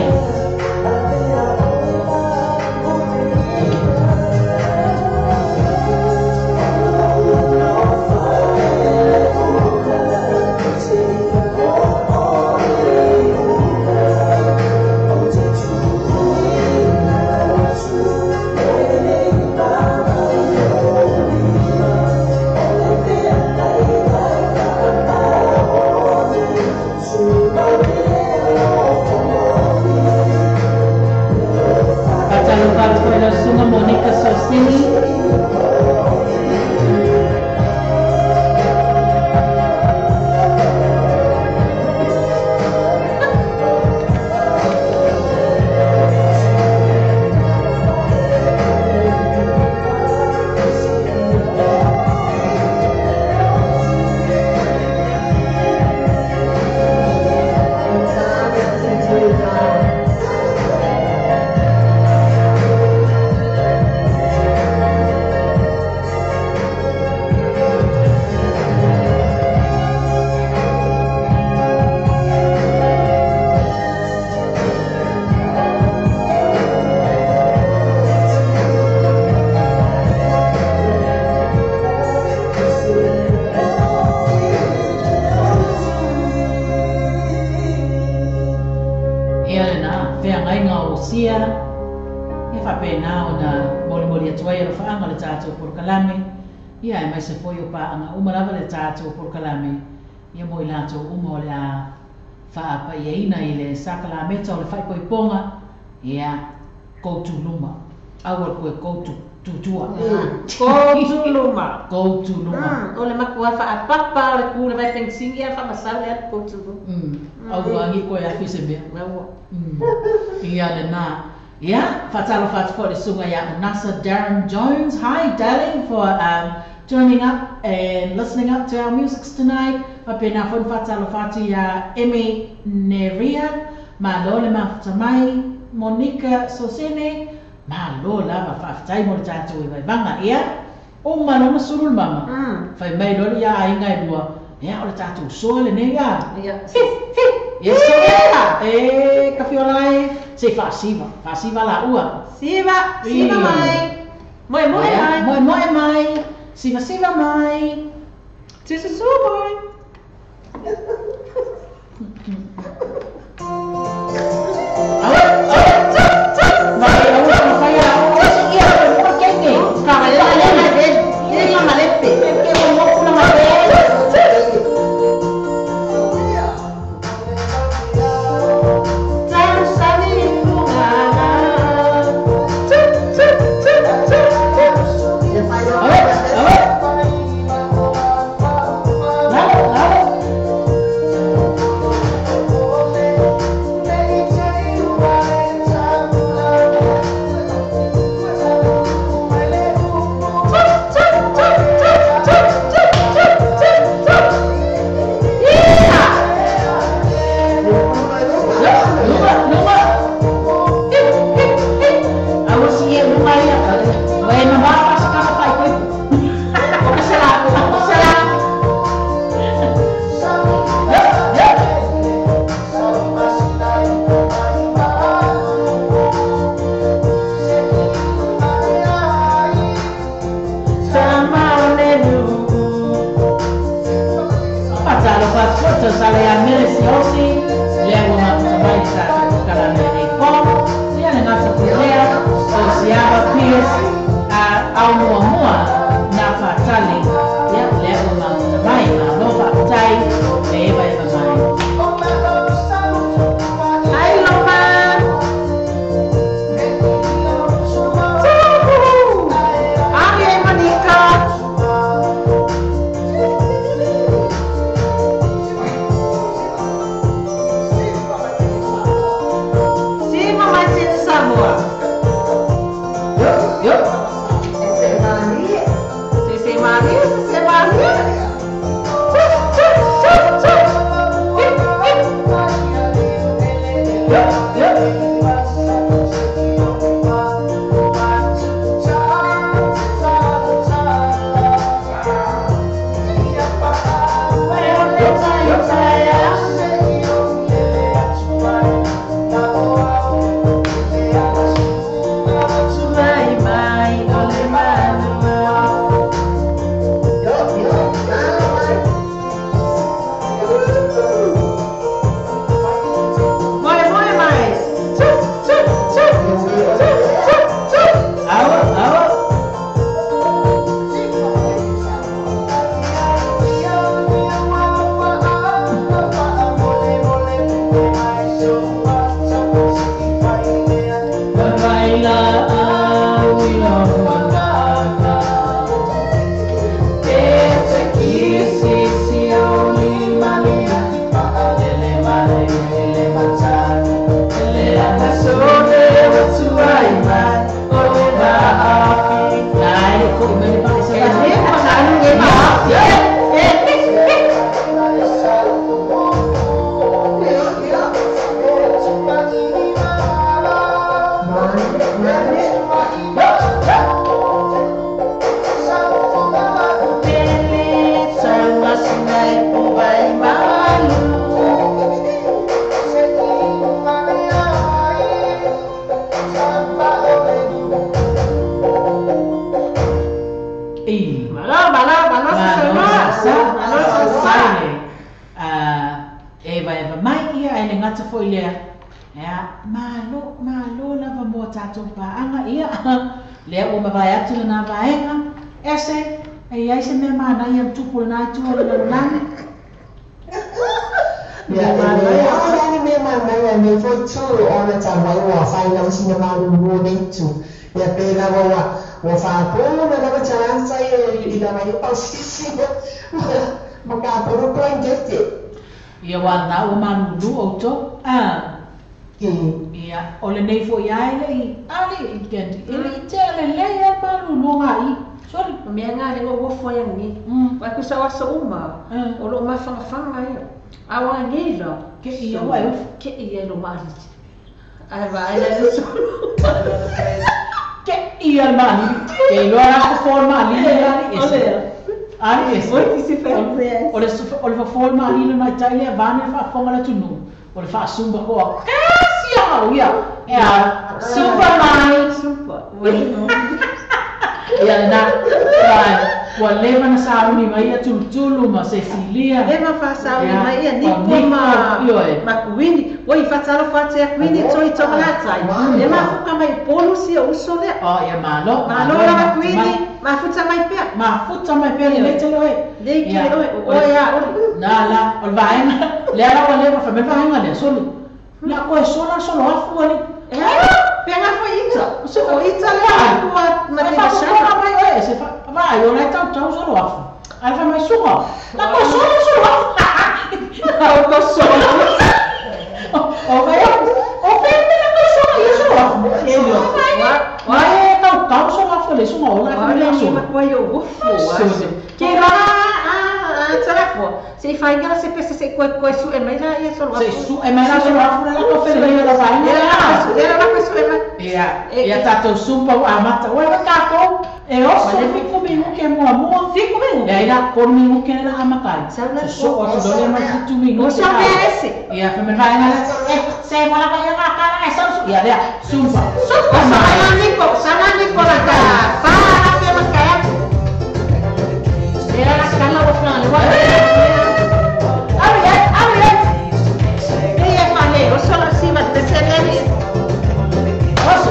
alofaaga o le tatou polokalame ia aemaise foi o paaga uma lava le tatou polokalame ia mo i latou uma o le a faapaiaina i le sakalameta o le faaipoipoga ia koutuluma aua le koe koututua Koutuluma. Koutuluma. O le makua faapapa o le ku le vai fencing ia faamasau le atu koutuluma. Aua agi koe afi se mea. Aua. Ia lena. Ia, faatalofa atu foi le susuga ia Onasa Darren Jones. Hi darling for joining up and listening up to our musics tonight. Faapena foi ona faatalofa atu ia Emmy Neria, malo le mafuta mai, Monica Sosene, malo lava faafetai mo le tatou evaivaga. Ia, uma loa ona sulu le mama, fai mai loa le ia aiga e lua, ia o le tatou soa lenei a. Ia. Ia soa! E kafiola e, se faasiva, faasiva la ua. Siva, siva mai. Moe moe mai. Moe moe mai. Siva siva mai. Susu mai. Aua, aua, mai, aua, mafai a aua, ia, mo kenge. Ka ma le le le le le ma le pe. Ke mo mo kuna ma le. Lalo, lalo. Luma, luma. Hip, hip, hip. Aua si e luma ia. Vai ma va pa sa pa i koe. O sala, o sala. Yup, yup. Faatalofa atu foi tausala ia Mele Siosi, lea ua mafuta mai le tatou polokalame lenei po. Ia le gata foi lea, o Siava Pierce, a au muamua na faatali. Ia lea ua mafuta mai, malo faafetai, le eva eva mai. Ai loma. Ari e manika. Siva mai sini Samoa. Yup, yup. Se se maria, se se maria. Hip, hip. Yup, yup. Mai mai o le malua. Moe moe mai. Aua, aua. Vai la au i lo E te kisi si o li malia. Ele male, ele matata. Ele ana sone o tuai mai. O le maafi. Ai, ko i mele pa se E le ma le ma. Pele tau asinai po vai malu. I. Malo, malo, malo sa Malo sa. sa Malo sa sa. sa. Eva eva mai ia ai le gata foi lea. Ia, malo, malo lava mo tatou paaga ia. Lea ua mavae atu lenā vaega, ese, e i ai se mea manaia ma tupu lenā itu o le lalolagi. Ia, e le ao la ni mea manaia nei foi tu ona talu ai ua fainau sina malulu o nei itu. Ia pe lava ua faapona lava talata ia i lava ai pausisi ma ka poro blankete. Ia ua na ua malulu outou. Ia, o lenei foi ai le i ali i kendi. E le i te le le ia malulu ngā i. Sorry. O mea ngā le ngā uafo ai angi. Wai kusa o aso uma. O loo mawhangawhanga ia. Awa ngi la. Ke ia wai ufu. Ke ia lo maaliti. Ai va ai le solo. Ke ia le maaliti. Ke iloa la fofo le maalili le ali ese. Ali ese. Oi ki se whae. O le fofo le maalili mai tai lea vane whaafonga le tunu. O le whaasumba koa. Kasi au ia. Ea. Super mai. Super. Ia le nā. Ua leva na sauni mai ia tulutulu ma Cecilia. Leva fa sauni mai ia Niko ma Kuini. Oi fatalo fatea Kuini toi tohalatai. Le mafuka mai polu si o uso lea. Oh ia malo. Malo lava Kuini. Mafuta mai pea. Mafuta mai pea le tele oe. Le kele oe. O ia ori. Nā la. O le vaenga. Lea la ua leva fa me vaenga lea soli. La koe sola solo afu ali. Pega foi ita. O ita lea tua ma te whakapoka mai oe se vai o lai tau tau solo afu. Ai fa mai suga. La koe sola solo afu. O ko sola. O vai o pende la koe sola ia solo afu. Wa e tau tau solo afu le suga o la koe lea sola. Wa le o ufu. Ke ra a telefo. Se fai ngala se pese se koe su e mai la ia solo afu. Se su e mai la solo afu la ko fele ia la vai. Era la koe su e mai. Ia, ia tātou sumpa o amata. Ua wa tātou, e oso fiku mingu ke mua mua. Fiku mingu? Ia ila, kolu mingu ke la amakai. So o tu dole mai fitu mingu. Oso perese. Ia, whamel vai ngala, se wala ka ia ngā kala e sau su. Ia lea, sumpa. Sumpa mai. Sana niko la ka, pa la pe makaya. Era la kala o flan, wa. Ari, ari. Ia fale, oso la sima te seneli. Oso.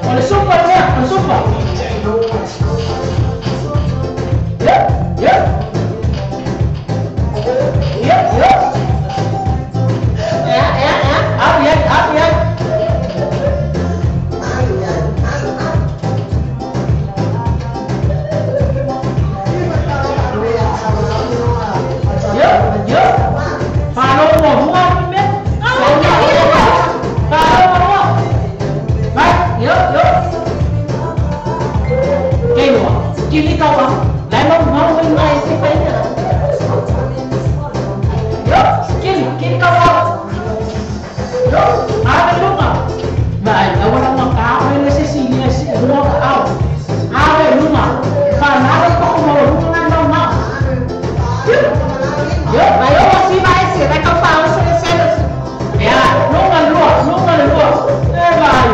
O le sumpa lea, o le sumpa. Yep, yep. Yep, yep. Yeah, yeah, yeah. Up, yeah, up, yeah. Yep, yep. Follow mo, mua me. Follow mo. Vai, yep, yep. Kei mo, kili kau ah. Lai mau mau mai se pai na. Yep, kili, kili kau ah. Yep, ave lunga. Vai, awala ma ka le se si le se lunga au. Ave lunga. Fa na ko mo lunga na na. Yep, vai o si vai se vai kau fa o se se. Ya, lunga lua, lunga lua. E vai.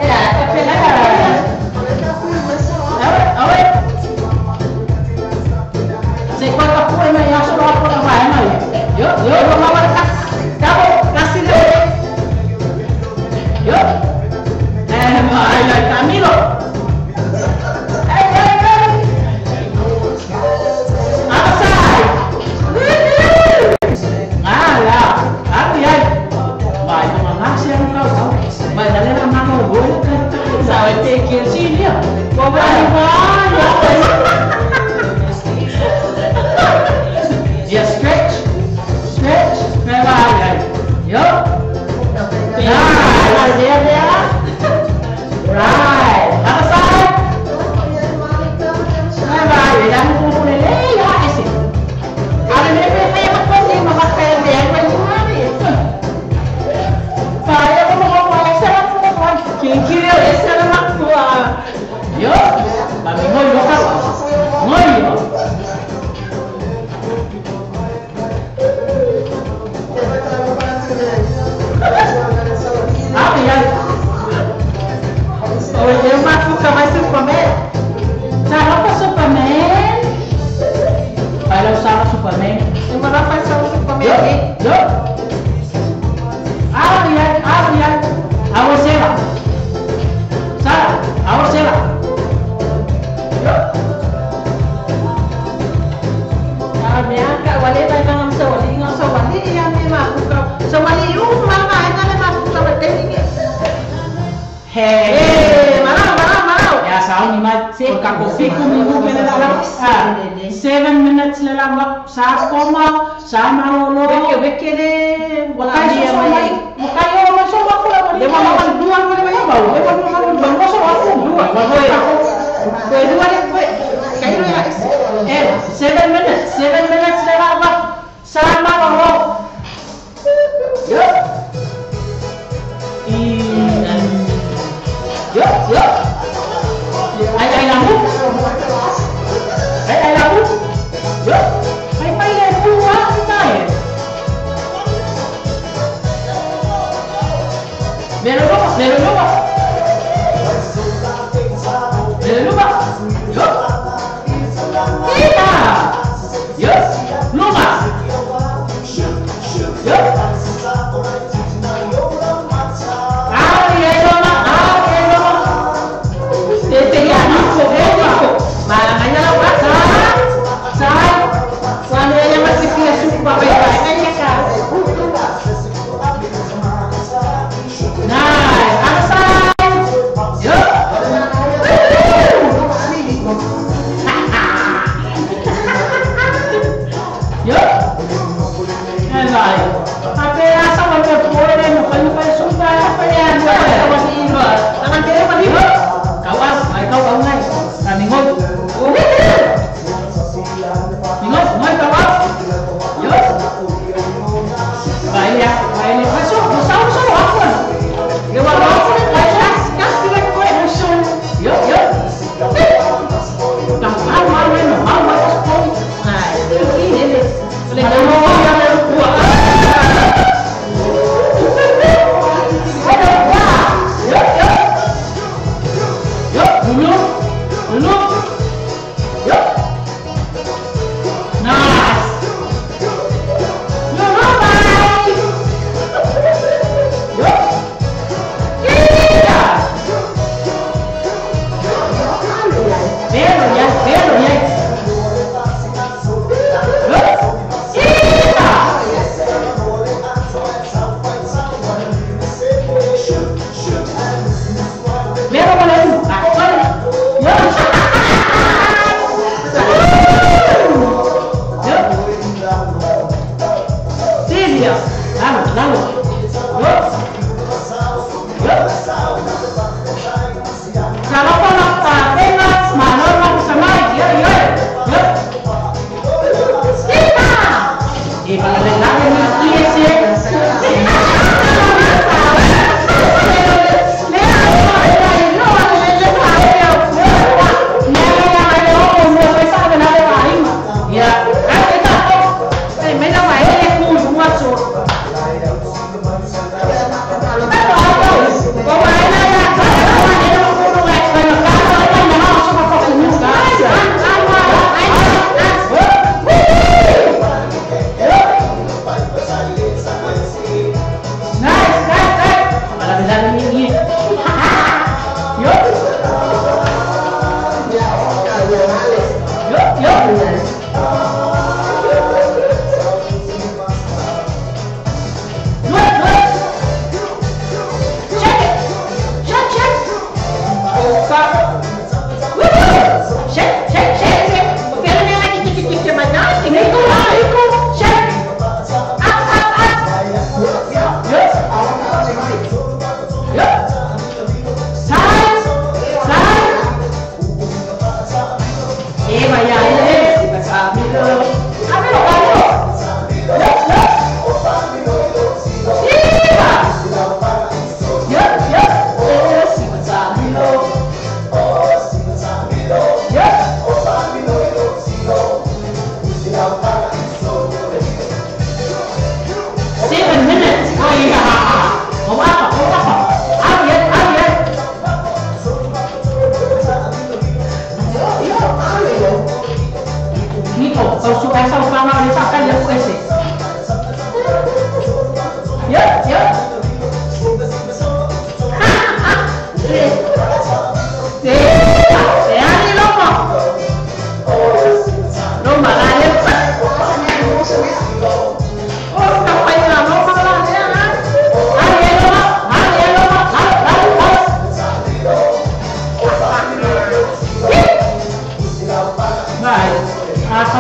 Ya, e pela. Awe, awe. Se kwa ka pu mai ya so lo ko vai mai. Yo, yo, ma wa ka. Kabo, kasi le. Yo. Eh, vai la Camilo. Ei, ei, ei. Abasai. Ah, la. Ai, ai. Vai, ma na se no kau. Vai dale la mano bola ka ta. Sabe te que Silia. Vai, vai. Yeah, stretch. Stretch. Vai, vai. Yo. Ah, yeah, yeah. Right. Other side. Vai, vai. Le damos un poco de ley. Ya, ese. Ahora me voy a poner ma va a de agua ni Vai, eu vou vou essa é a Quem queria esse era uma tua. Yo. Mami, ngoi lo ka. Ngoi lo. Ah, ya. Oi, eu mafuca mais Superman. Saropa Superman. Vai lá usar o Superman. Eu vou lá fazer o Superman Yo, aqui. yo. Ah, ya, ah, ya. Awa sela. Sa, awa sela. Yo. Mea wale vai manga sawali nga sawali ya me ma kuka sawali u mama ina le ma kuka ma teni. Hey, marau marau marau. Ya sauni mai se ka ko fiku mingu pele la. 7 minutes le la sa koma sa malolo. Weke weke le wala ni mai. Mukai o ma so ma ko la. Le ma ma dua le ma ba. Le ma ma ma so ma ko dua. Ko dua le ko kai ro ya. 7 minutes, 7 minutes le la sa malolo. Yo. Yo, yo. Ai ai la mu. Ai ai la mu. Yo. Ai pai le pu wa tai. Mero no, mero no. Mero no. Yo. Ita. Yo. Luma. Yo.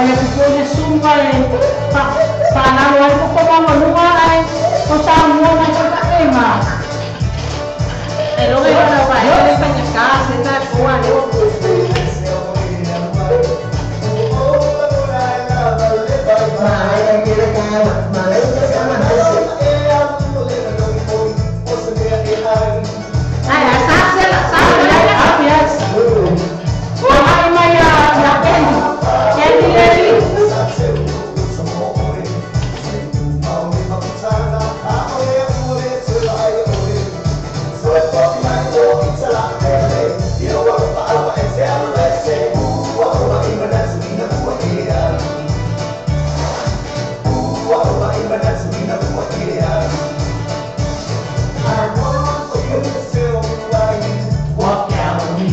Vai atu foi le sumba e whanalo ai koko maua ai o sa mua mai ko ta ema. E roga i wana wai, e whanya kā, se tā koa le. Ai, a sa sela, sa sela. Yes. Ai mai a ya Candy. Candy Lady. Walk out on me.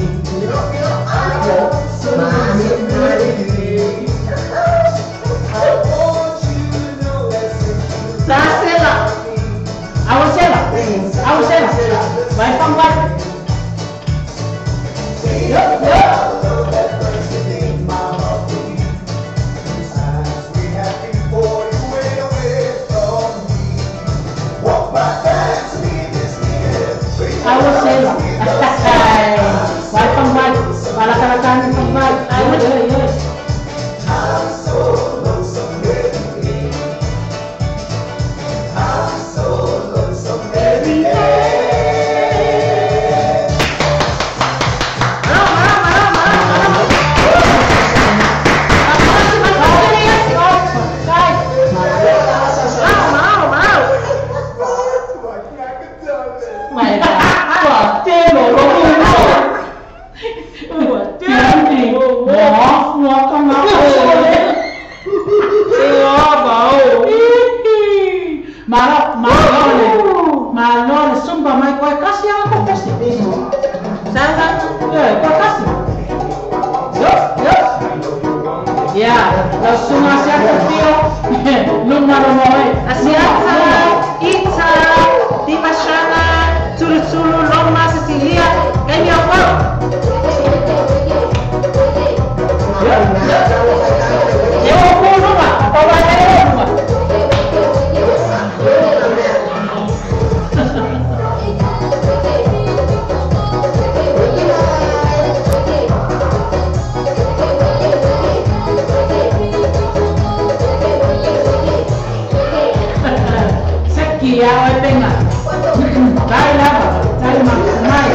Sa sela. Awasela. Awasela. Vai pambai. Yo, yo. Awasela. Vai pambai. Palakalakan pambai. Yo, yo, yo. Malo, malo, malo, malo, malo. Malo, malo, malo. Mai ra. Ua telo lo Ua telo. Mo, mo ka ma le. E o bau. Malo, malo le. Malo le sumba mai koe kasi a ko kasi. Sa sa. Eh, koe kasi. Yo, yo. Ya, la sunga sia ko tio. Luma lo mo e. Asiata, Ita, Dimashana, Tulu Tulu, Loma, Cecilia, Kenya Wau. Yo, yo. Yo ko luma, pa wa le luma. Seki ya oi penga. Tai lava, tai ma mai.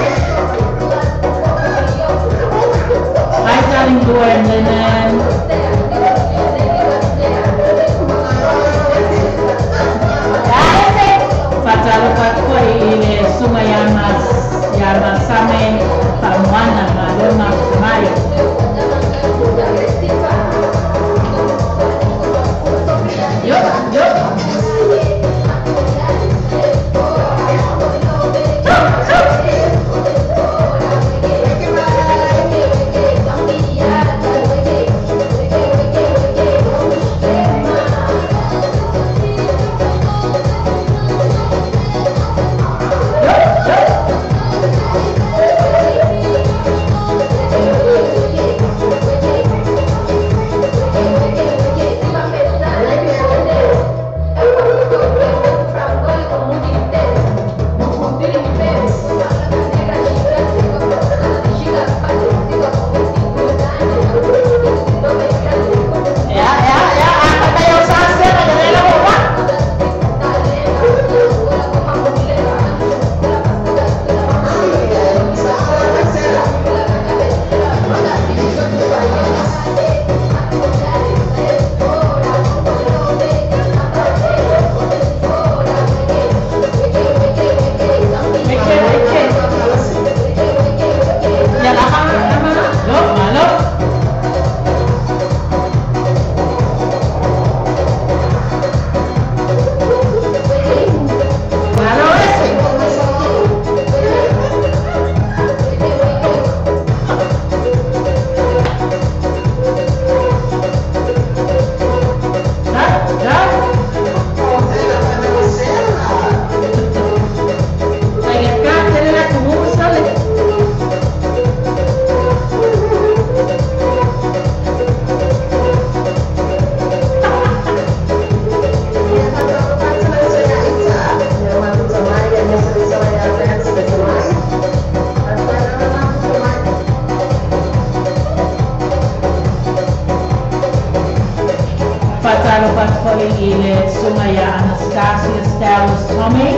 foi i le susuga ia Anastasia Stowers Tommy.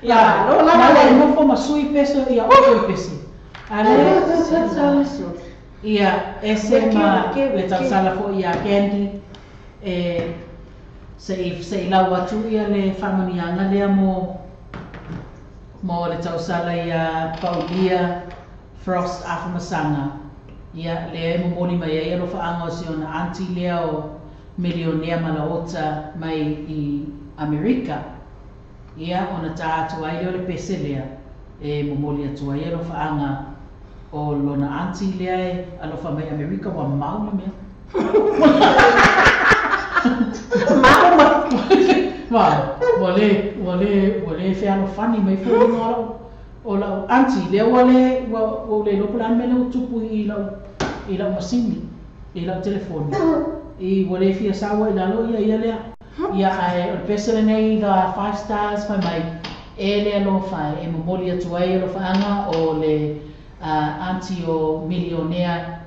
Ia, lo nofo ma sui peso ia o pesi. Ale ia ese ma le tausala foi ia Candy e se i lau atu ia le faamanuiaga lea mo le tausala ia Paulia Frost Afamasaga. Ia lea e momoli mai ai alofaaga o si ona aunty lea o milionea malaota mai i Amerika. Ia ona tā atu ai lea o le pese lea e momoli atu ai alofaaga o lona aunty lea e alofa mai Amerika ua mau le mea. Mau mai. Ua le fealofani mai foi luga o lau aunty lea ua le ua le iloa po o le a le mea lea ua tupu i lau masini i lau telefoni. I ua le fia saua i lalo ia ia lea. Ia ae o le pese lenei the 5 stars fai mai e le alofa e momoli atu ai alofaaga o le aunty o milionea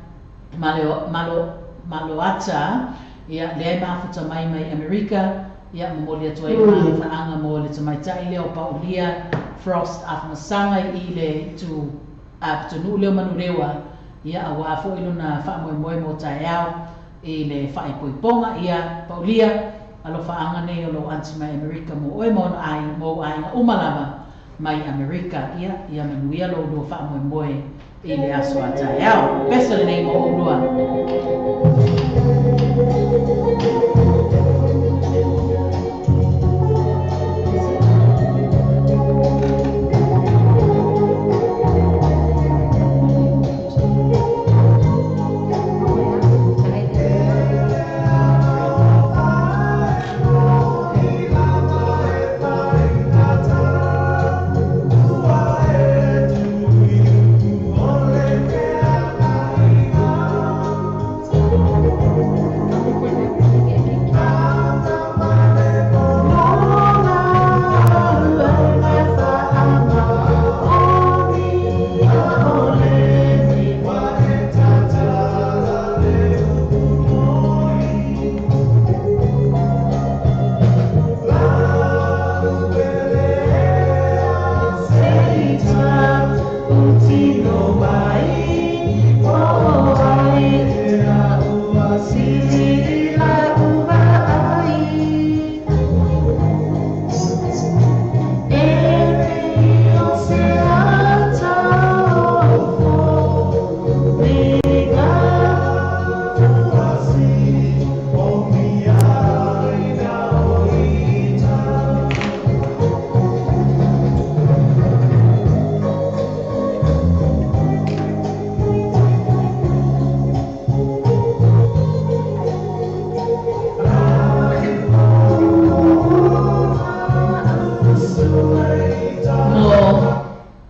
Maloata ia lea e mafuta mai mai Amerika. Ia momoli atu ai alofaaga mo le tamaitai lea o Paulia Frost Afamasaga i le tu pitonuu lea o Manulewa. Ia auā foi lona faamoemoe mo taeao i le faaipoipoga. Ia Paulia alofaaga nei o lou aunty mai Amerika mo oe ma ona ai mo aiga uma lava mai Amerika. Ia ia manuia lou lua faamoemoe i le aso a taeao. Pese lenei mo oulua.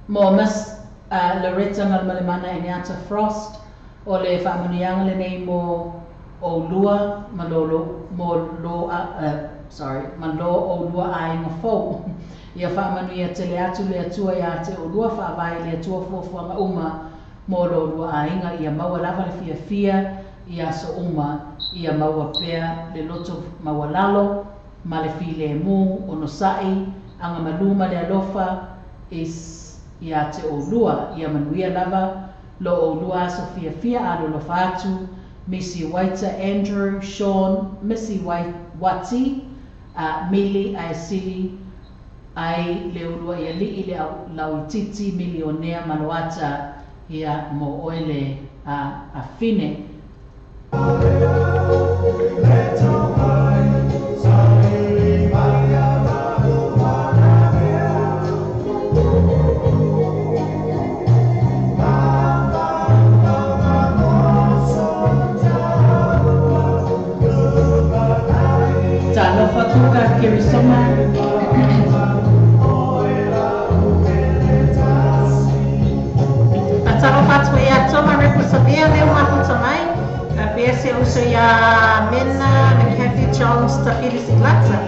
Mo Miss Loretta Malemalemana e Neata Frost o le faamanuiaga lenei mo oulua ma lo mo lo ma lo oulua aiga fou. Ia faamanuia tele atu le Atua ia te oulua faavae le Atua fuafuaga uma mo lo oulua aiga. Ia maua lava le fiafia i aso uma. Ia maua pea le loto maualalo ma le filemu onosai agamalu ma le alofa ia te oulua. Ia manuia lava lo oulua aso fiafia alolofa atu Missy Waita, Andrew, Sean, Missy Wati, Mili ae sili ai le ulua ia li'i le lauititi milionea Maloata Ia mo oe le a fine. Talofa kuka kirisoma. Talofa atu ia toma rekusabia leo mafuta mai. Pea se uso ia Mena McCarthy Jones Tafili Siglata.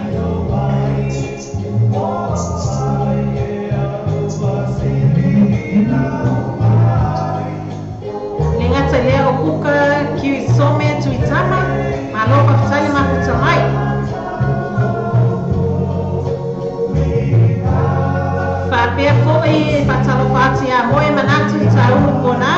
Lengata lea o kuka kirisome tuitama. Malofa futali mafuta mai. Pea foi fatalofa atu ia moe manatu i taulu kona.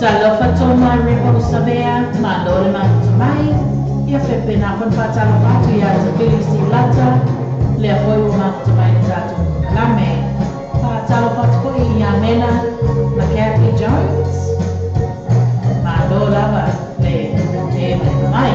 Talofa toma repo sabea, malore mafuta mai. Ia fepe na fon fatalofa atu ia tafili silata. Lea foi o mafuta mai le tatou kalame. Fatalofa atu foi ia Mena McCarthy Jones. Malo lava le e mai.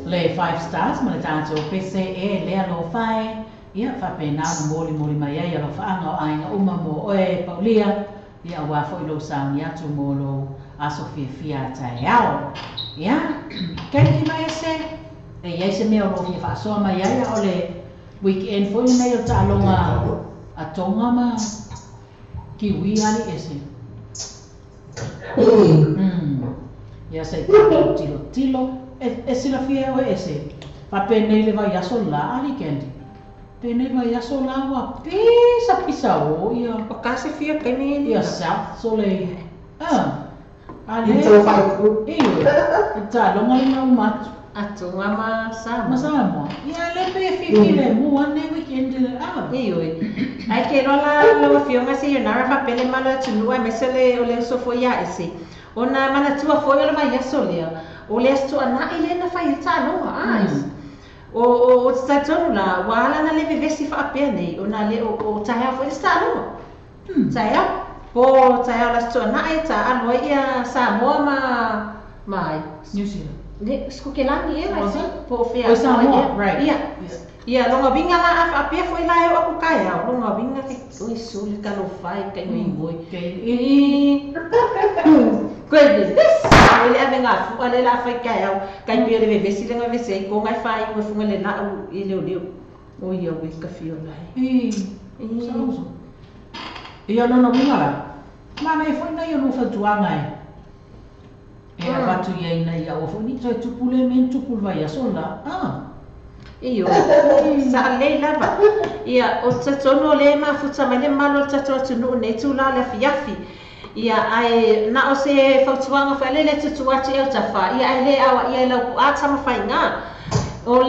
Le 5 stars ma le tatou pese e lea lo fae. Ia faapena ona molimoli mai ai alofaaga o aiga uma mo oe Paulia. Ia ua foi lou sauni atu mo lou aso fiafia taeao. Ia keiki ma ese e iai se mea o loo fia faasoa mai ai a o le weekend foi lenei o taaloga a Tonga ma Kiwi ali ese. Ia se tatou tilotilo e silafia oe ese. Faapenei le vaiaso la ali Candy. Penei vaiaso la ua pisa pisa o ia. O kasi fia kaimi Ia South Soleil. Ale. Iyo. Taaloga le maumatu. A Tonga ma Samoa. Ma Samoa. Ia le pe fifi le mua nei weekend le a. Iyo. Ai ke loa la lau afioga se ionara faapele malo atunuu aemaise le o le uso foi ia ese. Ona manatua foi o le vaiaso lea. O le aso tuana'i lea na fai ai taaloga a. O te taitonu la, ua ala na le vevesi whaapea nei, o nā le o taeao foi le stālunga. Taeao. Po taeao la stoa nae, ta aloa ia Samoa ma ai. New Zealand. Le, Skokelani e, Was it? Po whea. O Samoa, right. Ia. Ia, longa winga la a whaapea foi la e o aku kaeao. Longa winga ke, oi suli ka lo whai, kai ngoi ngoi. Okay. Koe vevesi, o le ave ngā fua le la whai kaeao. Kai pia le vevesi le ngā vevesi ai ko ngai whai ngoi funga le lau i leo leo. O ia ui ka whio lai. Sauso. Ia lona winga la. Mana e foi nei o lufa tuanga e. E avatu ia ina ia o foi ni toe tupu le men tupu vai aso la. Ah. Iyo, sa lei lava. Ia, o tatono le mafuta mai le malo tato atu nuu nei tū la le fiafi. Ia, ai, na o se fautuanga wha le le tutu atu e o tawha. Ia, ai le awa, ia lau pu ata mawhai ngā. O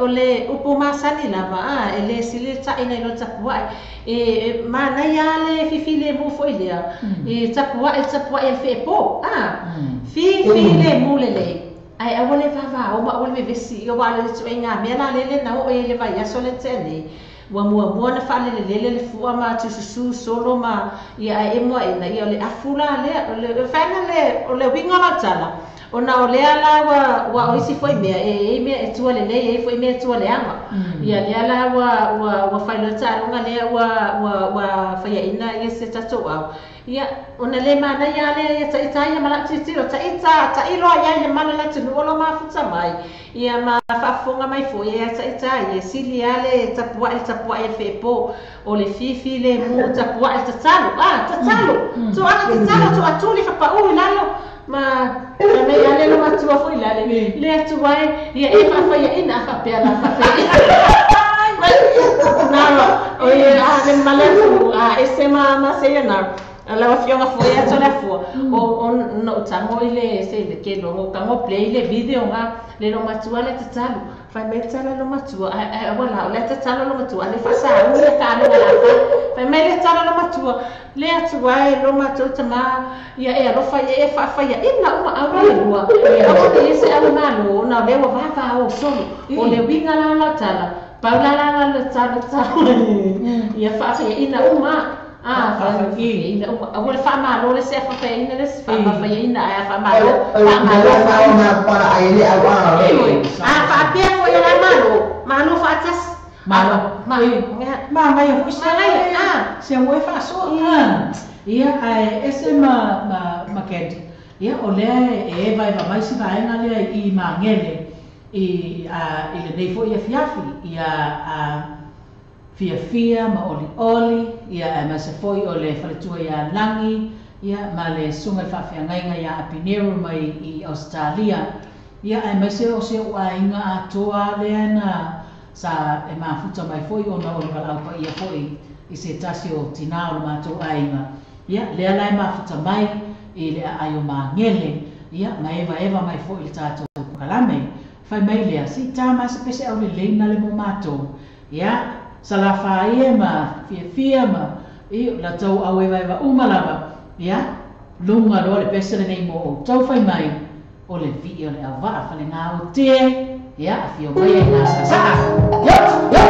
le upu masani lava, a, e le sile ta ina ilo tapuai. E, mana ia le fifi le mu foi lea. E tapuai, tapuai e wheepo, a. Fifi le mu le le. Ai aua le vava o ma aua le vevesi o wa le tu inga me la le le na o e le vai aso le tene ua mua mua na fa le le le le fua ma tu susu solo ma ia ai e mua ina ia le afula le o le fana le o le winga la tala o na o le ala ua o isi foi mea e mea e tua le le e foi mea e tua le anga ia le ala ua fai le talunga le ua fai ina ia se tatou au ia ona le mana ia le ia taita ia mala titiro taita tailoa ia le mana la tunu o lo mafuta mai ia ma faafofoga mai foi ia taita ia sili ale tapuai le tapuai e feepo o le fifi le mu tapuai le tatalo a tatalo tuaga tatalo tuatuli fapaʻu i lalo ma me ale lo matua foi lale le atu ai ia e faafaiaʻina a faapea la faafaiaʻina na o ia a le malefu a ese ma se ia na la fionga foi a tola fua o no tango ile se le ke lo kango play le video nga le lo matua le tatalo fai mai tala lo matua a wala le tatalo lo matua le fa sa u ka lo la fa fai mai le tala lo matua le atua e lo matua tama ia e lo fa e fa fa ia ina uma au le lua e au te se au malo na le wa va o solo o le winga la la tala pa la la la tala tala ia fa fa ina uma a fa ina uma au le fa malo le se fa fa ina le fa fa ina a fa malo fa malo fa ma para ai le au a a fa pia fo ia malo malo fa tas malo ma ma ma ia foi ma a se o e fa so ia ai ese ma kendi ia o le e vai va mai si vai na le i mangele i a i le nei foi ia fiafi ia a fia fia ma oli oli ia ma se foi o le faletua ia langi ia ma le sunga faafeagaiga ia Apineru mai i Australia ia ae maise o se o aiga atoa lea na sa e mafuta mai foi ona o le valaau paia foi i se tasi o tinā o le matou aiga ia lea la e mafuta mai i le aai o Magele ia ma evaeva mai foi i le tatou kalame fai mai lea si tā ma se pese au lelei na le mo matou ia salafa ia ma fiafia ma i la tau au evaeva uma lava ia luga loa le pese lenei mo outou fai mai o le vi'i o le auvaa falegā o te ia afio mai ai gā sasaa yo yo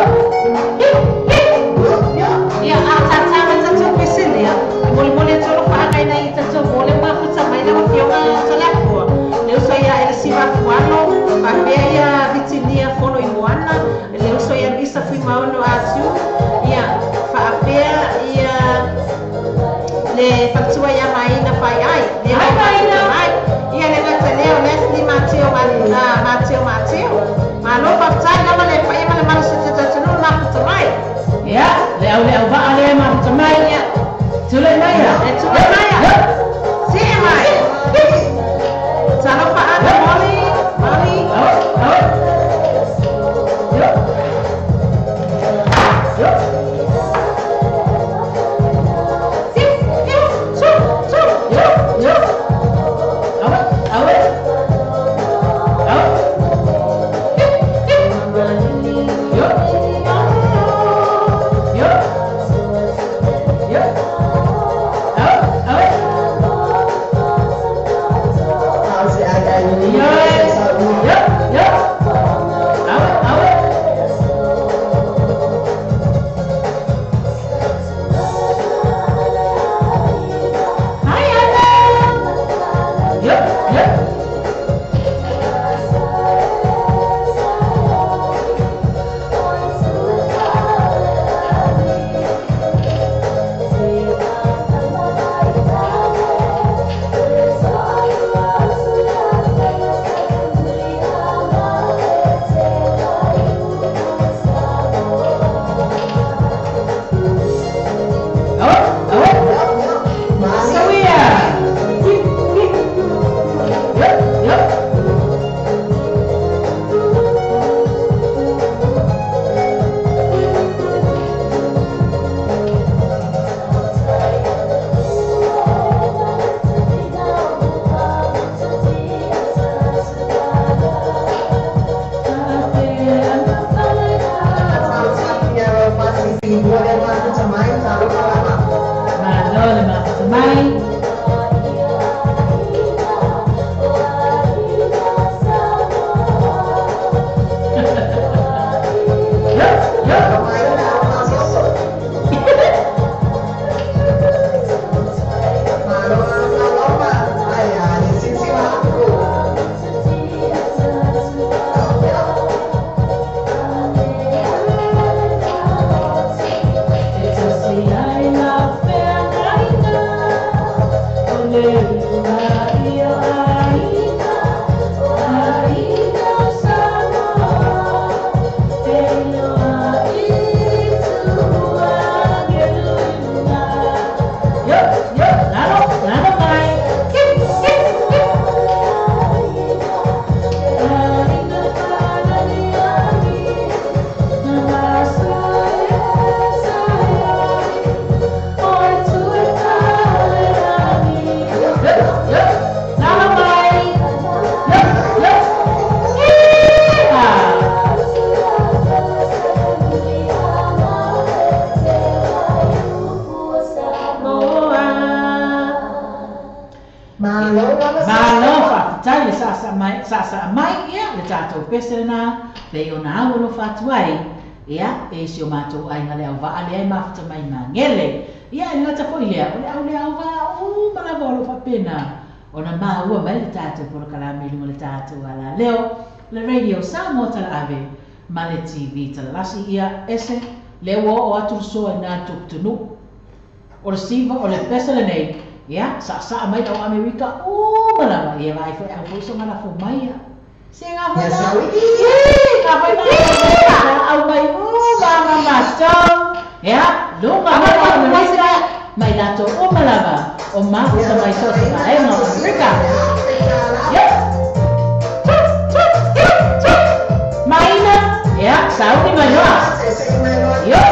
ia a tata ma tatou pese lea e molemole atu lo faagaina i tatou mo le mafuta mai le afioga tolafua le uso ia Elesiva Fuano faapea ia Vitinia Fono i Moana le uso ia Luisa Fuimaono Asiu ia faapea ia le faletua ia Maina Faiai le Maina mai ia le gata lea o Leslie Mateo Mateo Mateo malo faafetai lava le paia ma le malo se tatou mafuta mai. Faafetai le saasaa mai ia le tatou pese lena pei ona au alofa atu ai ia e si o matou aiga le auvaa lea e mafuta mai magele. Ia e le gata foi lea o le au le auvaa uma lava o lo faapena ona maua mai le tatou polokalame i luga le tatou alaleo le Radio Samoa Talaave ma le TV Talalasi. Ia ese le ua oo atu le soa i na tuputunuu o le siva o le pese lenei. Ia saasaa mai lau Amerika uma lava. Ia vaai foi au foi soga lafo mai ia se ga foi na au mai uma ma matou. Ia luga mai Amerika mai latou uma lava o mafuta mai so se vaega o Amerika. Ia maina ia sauni mai loa. Yo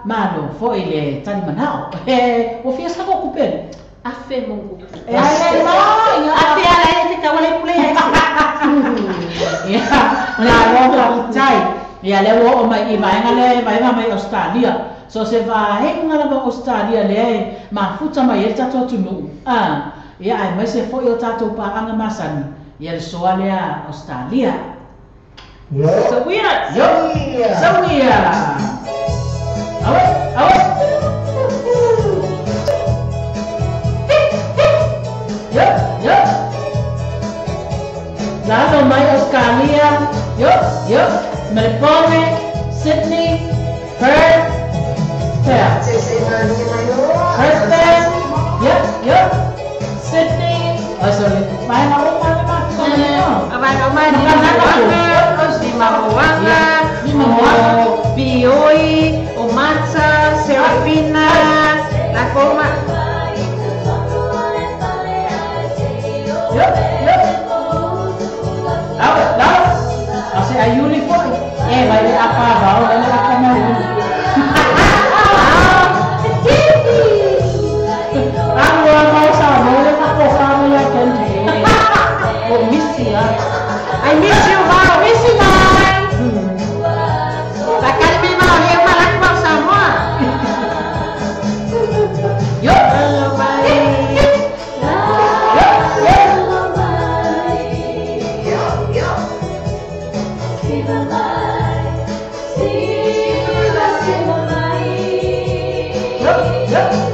malo foi le tali manao. O fiesta ko kupele. Afe mongu. Ai ma afe ala e te kawale pule ai. Ya, la ro tai. Ya le wo o mai i vaenga le vaenga mai Australia. So se vaenga la Australia le mafuta mai e tatou atunuu. Ah, ya ai mai se foi o tatou paanga masani. Ya le soa le Australia. So we are. So we are. Awe, awe. Yo, yo. Lalo mai Australia. Yo, yo. Melbourne, Sydney, Perth, Perth. Perth, yo, yo. Sydney. Oh, sorry. Mai na o mai ma. Mai mai ni Mahoanga, Bioi, Omata, Serafina, Lakoma. Yo, yo. Lawa, lawa. Ase ayuli po. Yo.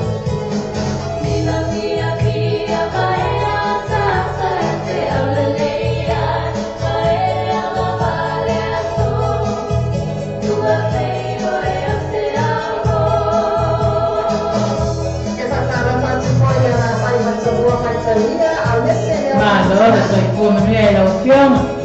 Malo, soy como la opción.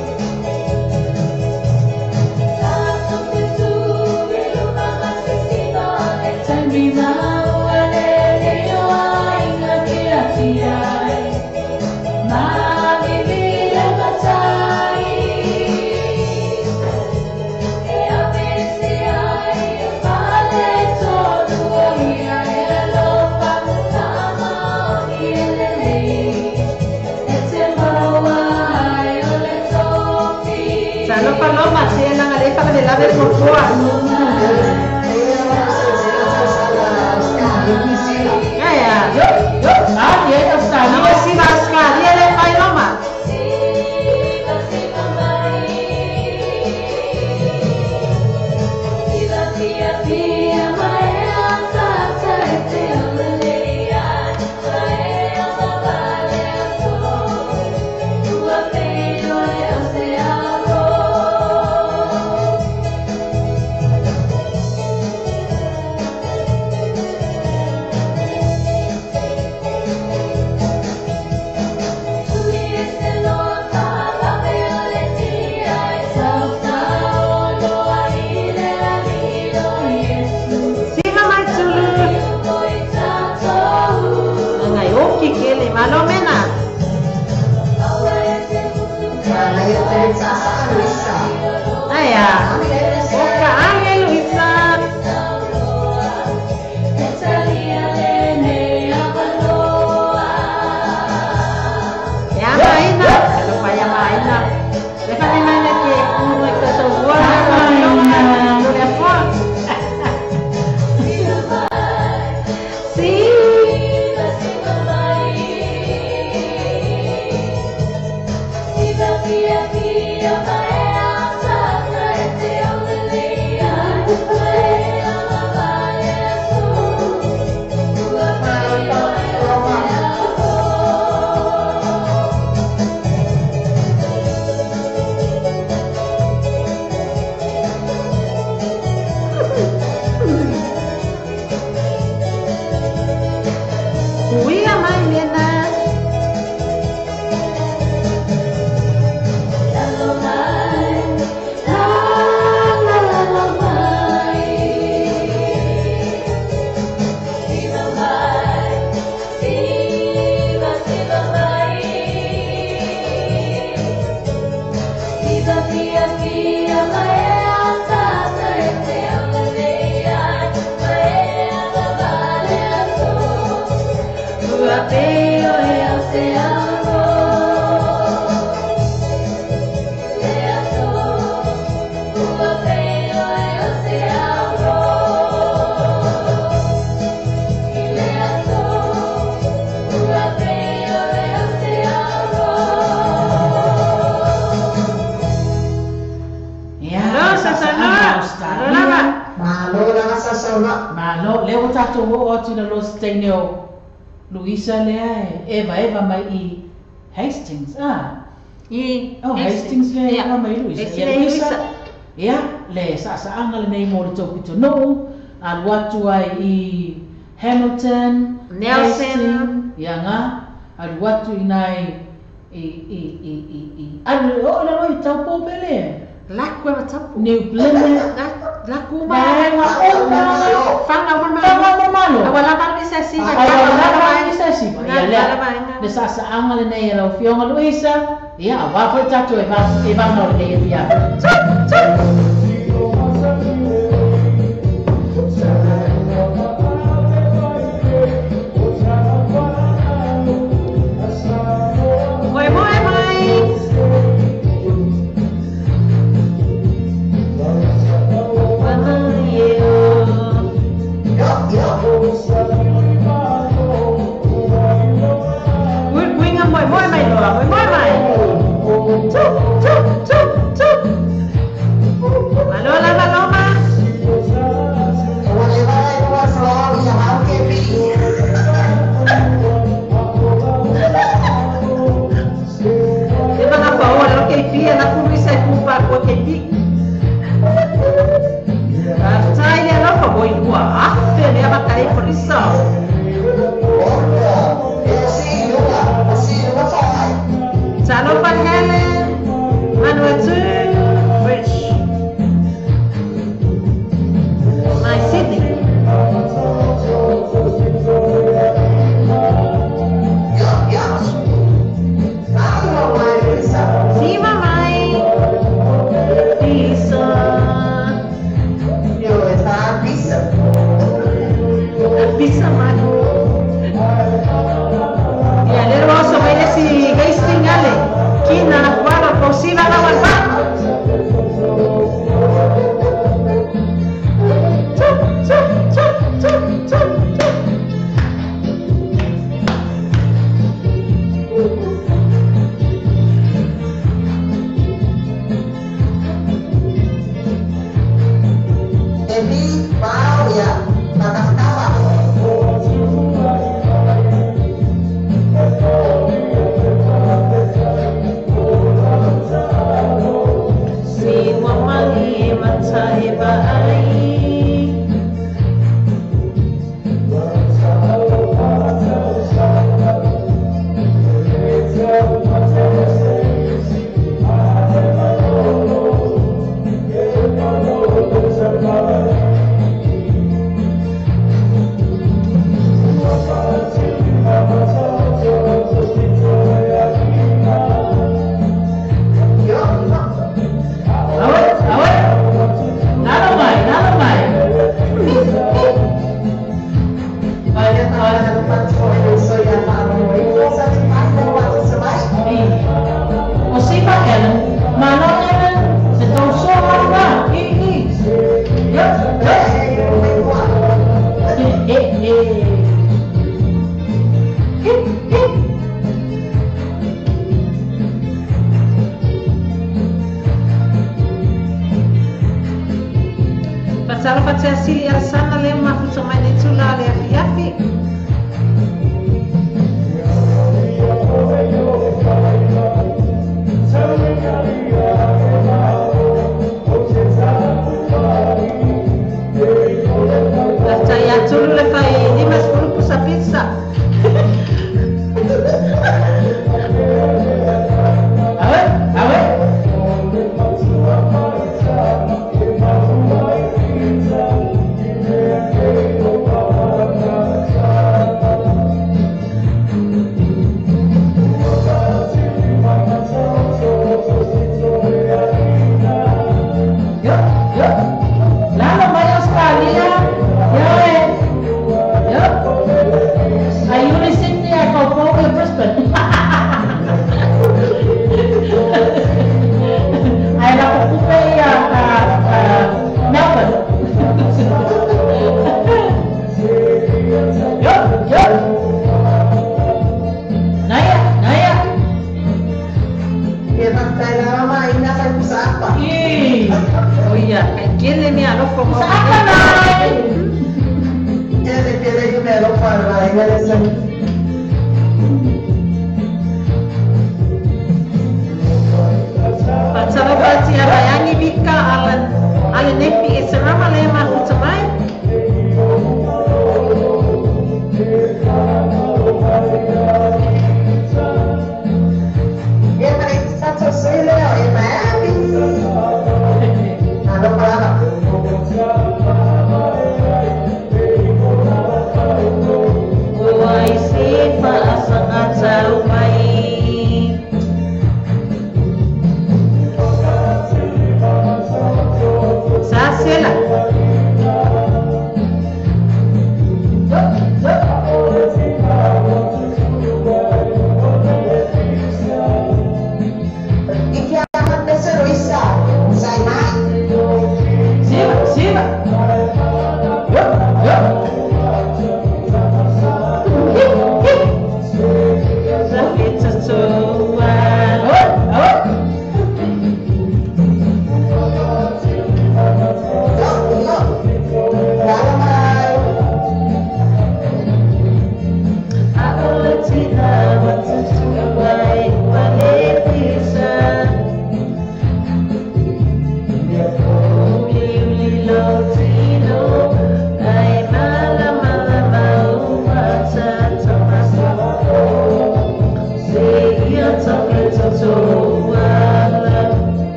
Luisa lea Eva Eva mai i Hastings I oh Hastings lea Eva mai Luisa ia Luisa ia le sa'asa'aga lenei mo le taupito nuu alu atu ai i Hamilton Nelson ia ga alu atu inai i i i i i alu o le loi taupo pele Laku e matapu. New Plymouth. Laku ma. Fanga mamalo. Awala ma sa siva. Awala ma sa siva. Ia lea. Le sa'asa'aga lenei e lau Afioga Luisa. Ia auā foi tatou e vagana o lenei afiafi. Moi, moi, mai. Moi, moi, mai. Tchau, tchau, tchau, tchau. ai polisa. Talofa Helen, Vanuatu, British. My Sydney. Siva mai. Pisa. Pisa mai. Ia lero oso mai le si Hastings ale. Kina na kuala posiva la walpa. Chup chup chup chup chup chup. Si wa mali e mata e ba ai. Awe, awe. Nalo mai, nalo mai. O siva Ellen, malo Ellen, se tau soa wa. I i. Yo, yo. Eh eh. Hip hip. Fatsala fatsia sili alasana le mafuta mai nei tula le afiafi. Lafta ia tulu le fai lima sepuluh pusa pizza. Awe, awe. Yo, yo. Lalo mai Australia. Yo, eh. Yo. Ai uli Sydney a kau ke Brisbane. Ai la kupe ia Melbourne. Yo, yo. Naya, naya. Ih. O ia, kai kele mea alofo Pusa apa nai? Fatsala fatia vaiangi vika ala ale nepi e serama le mafuta mai. Ua i se faasaga tau mai. Sa sela.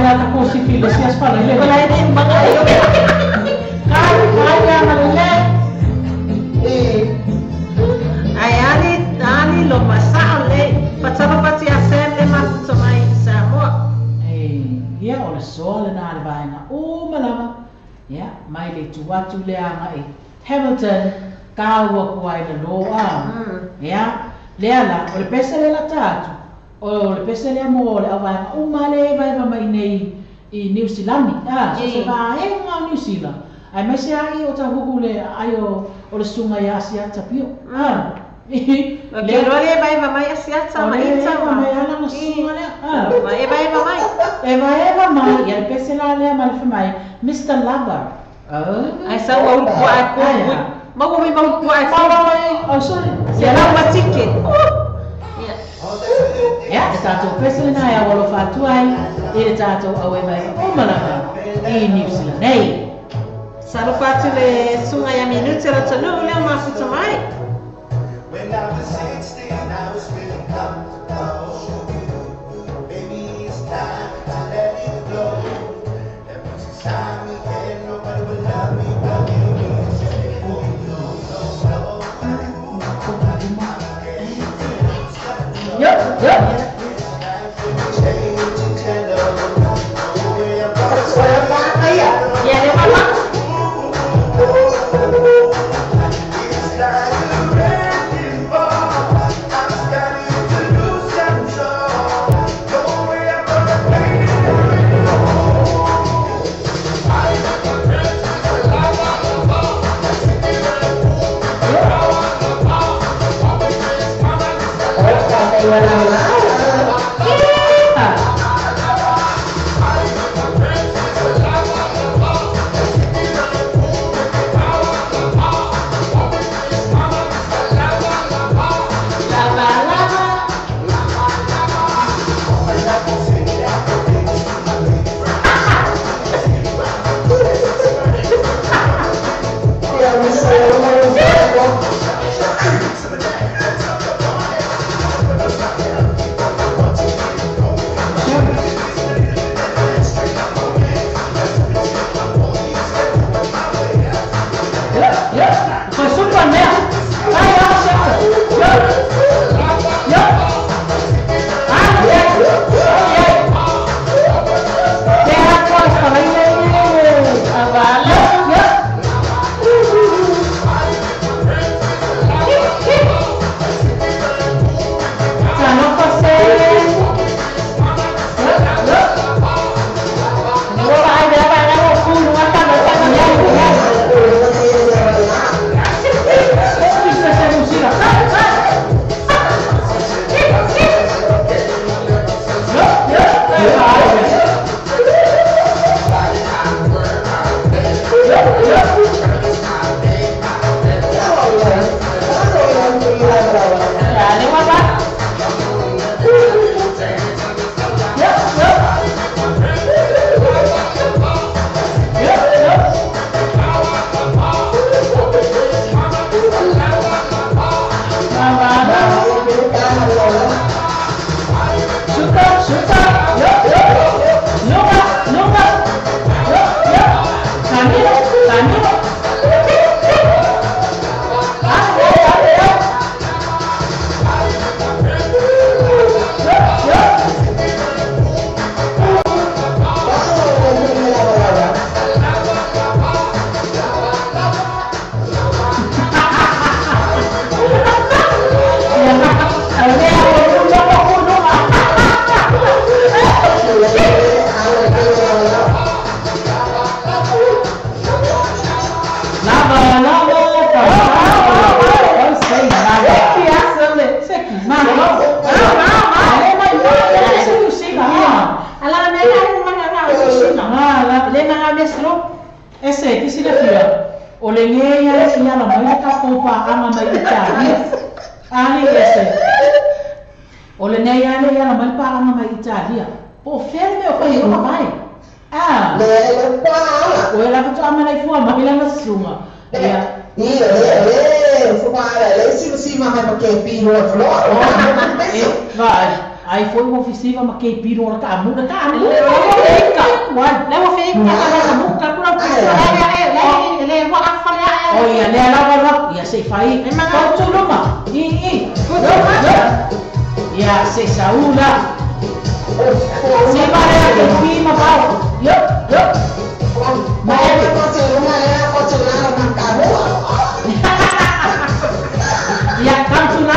Ai la ko si fi le si asfala ile. Wala ni mga ayo. Kai kai ya malele. Ai ani ani lo masao le patalo pati asem le mafuta mai Samoa. Ia o le soa le nā le vaenga o malama. Ia, mai le tu atu le anga i Hamilton, kāua kuai le loa. Ia, lea la, o le pese le la tātu. O le pese lea mo le au vaenga o male vai va mai nei i New Zealand. So se vaenga o New Zealand. Ai mai se ai o tahuhu le ai o le sunga ia asia tapio. Le le vai va mai asiata mai ita mai ala no sunga le. Vai vai va mai. E vai va mai ia le pese la lea mai le mai Mr. Lover. Ai sa o ko ai ko. Ma wo mi ma ko ai. Oh sorry. Se la ma ticket. Ia, e tātou pese le nai a walo whātuai, e le tātou au e mai o malama i New Zealand nei. Salo whātu le sunga ia minute la tanu leo mafuta mai. When I was 16, I was feeling comfortable. Baby, it's time to let it go. That once inside me, and nobody will love me but you. Yup, yup. Ese, que se le fia. O le ngeia le ia la mai ka popa anga mai Italia. Ani ese. O le ngeia le ia la mai pa anga mai Italia. Po ferme o kai o mai. Ah. Le le pa. O ela ka ama nei fua mai la sunga. Ia. Ia le le fua le si si ma mai ke pi no flo. Vai. Ai foi mo fisiva ma ke piro la ka mu la ka mu. Ka wai. Le mo fe ka la mu ka ku la ku le le le wa fa le. O ia le la la ia se fai. E ma tu luma. I i. Ia se saula. Se va le ke pi ma pa. Yo yo. Ma e ko te luma le ko te la ma ka mu. Ia kam tu la.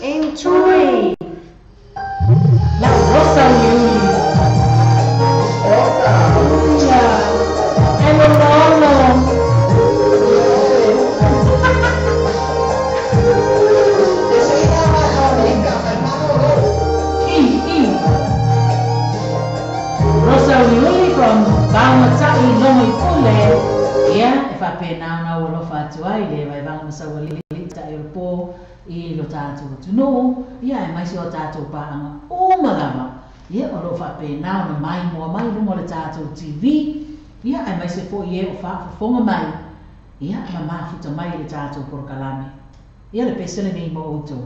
Enjoy. La rosa Rosa Uliuli from Baumatai Lomo Ipule. Ia, e whapena ona ua lofa atu ai le vaivanga masaualili ta'i o le pō i lo tātou atunuu, ia e maisi o tātou pāanga uma lava. Ia o lo whapena ona mai mua mai lunga o le tātou TV, ia e maisi fo i e o whaafofonga mai, ia ma mafuta mai le tātou porokalame. Ia le pesele nei mo outou.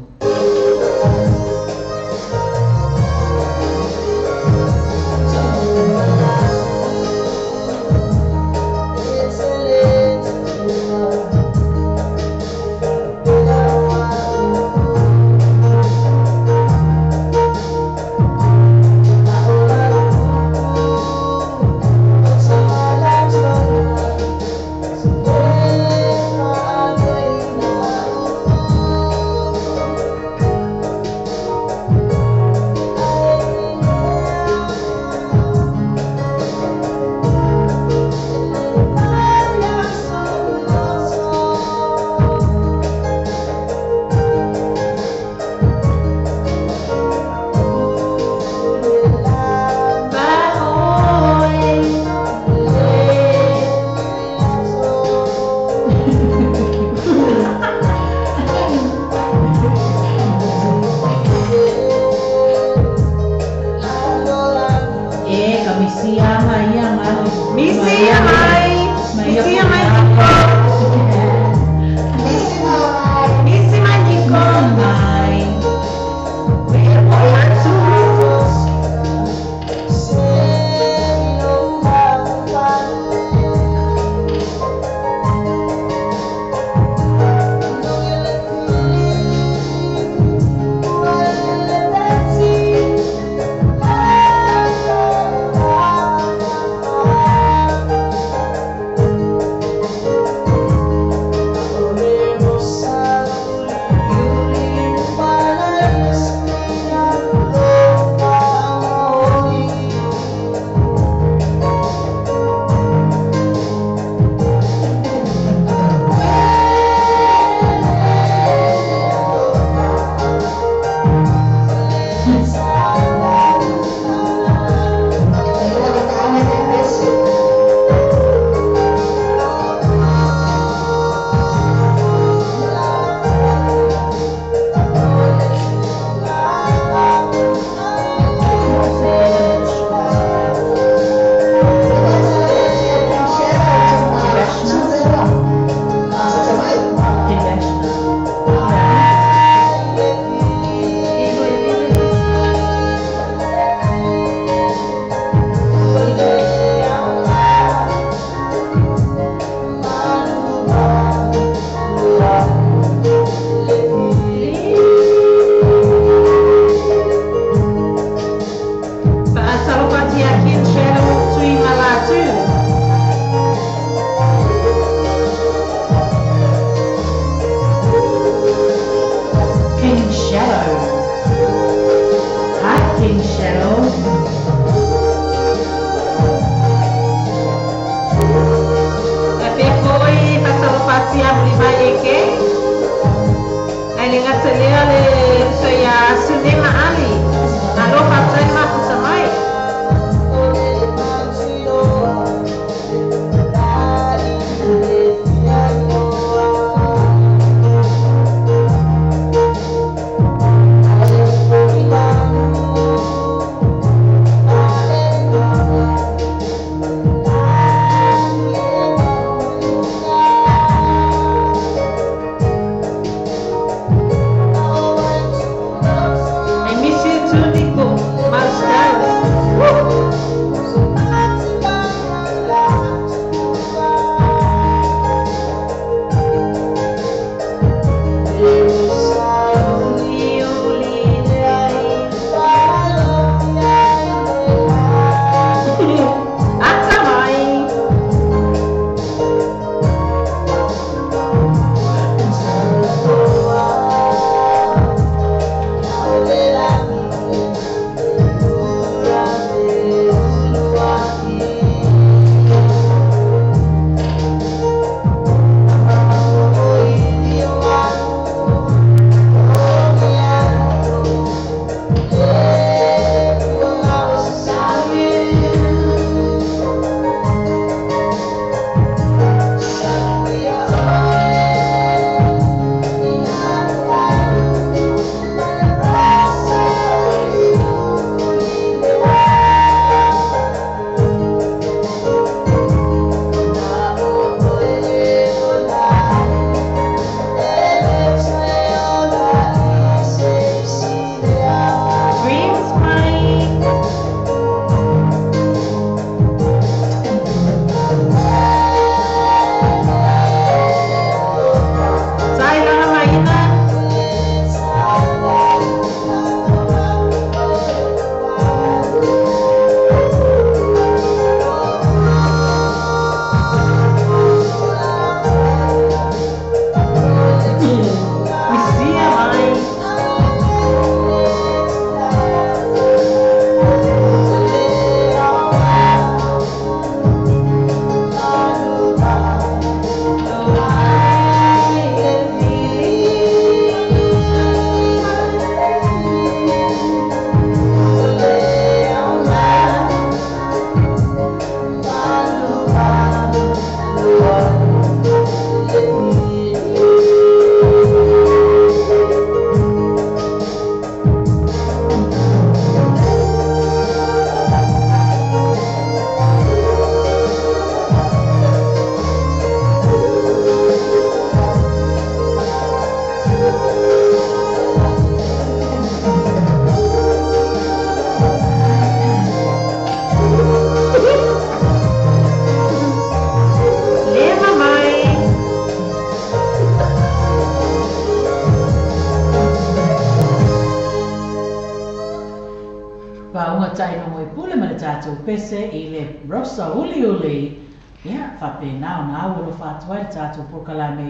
i le Rosa Uliuli. Ia, faapena ona au alofa atu ai le tatou polokalame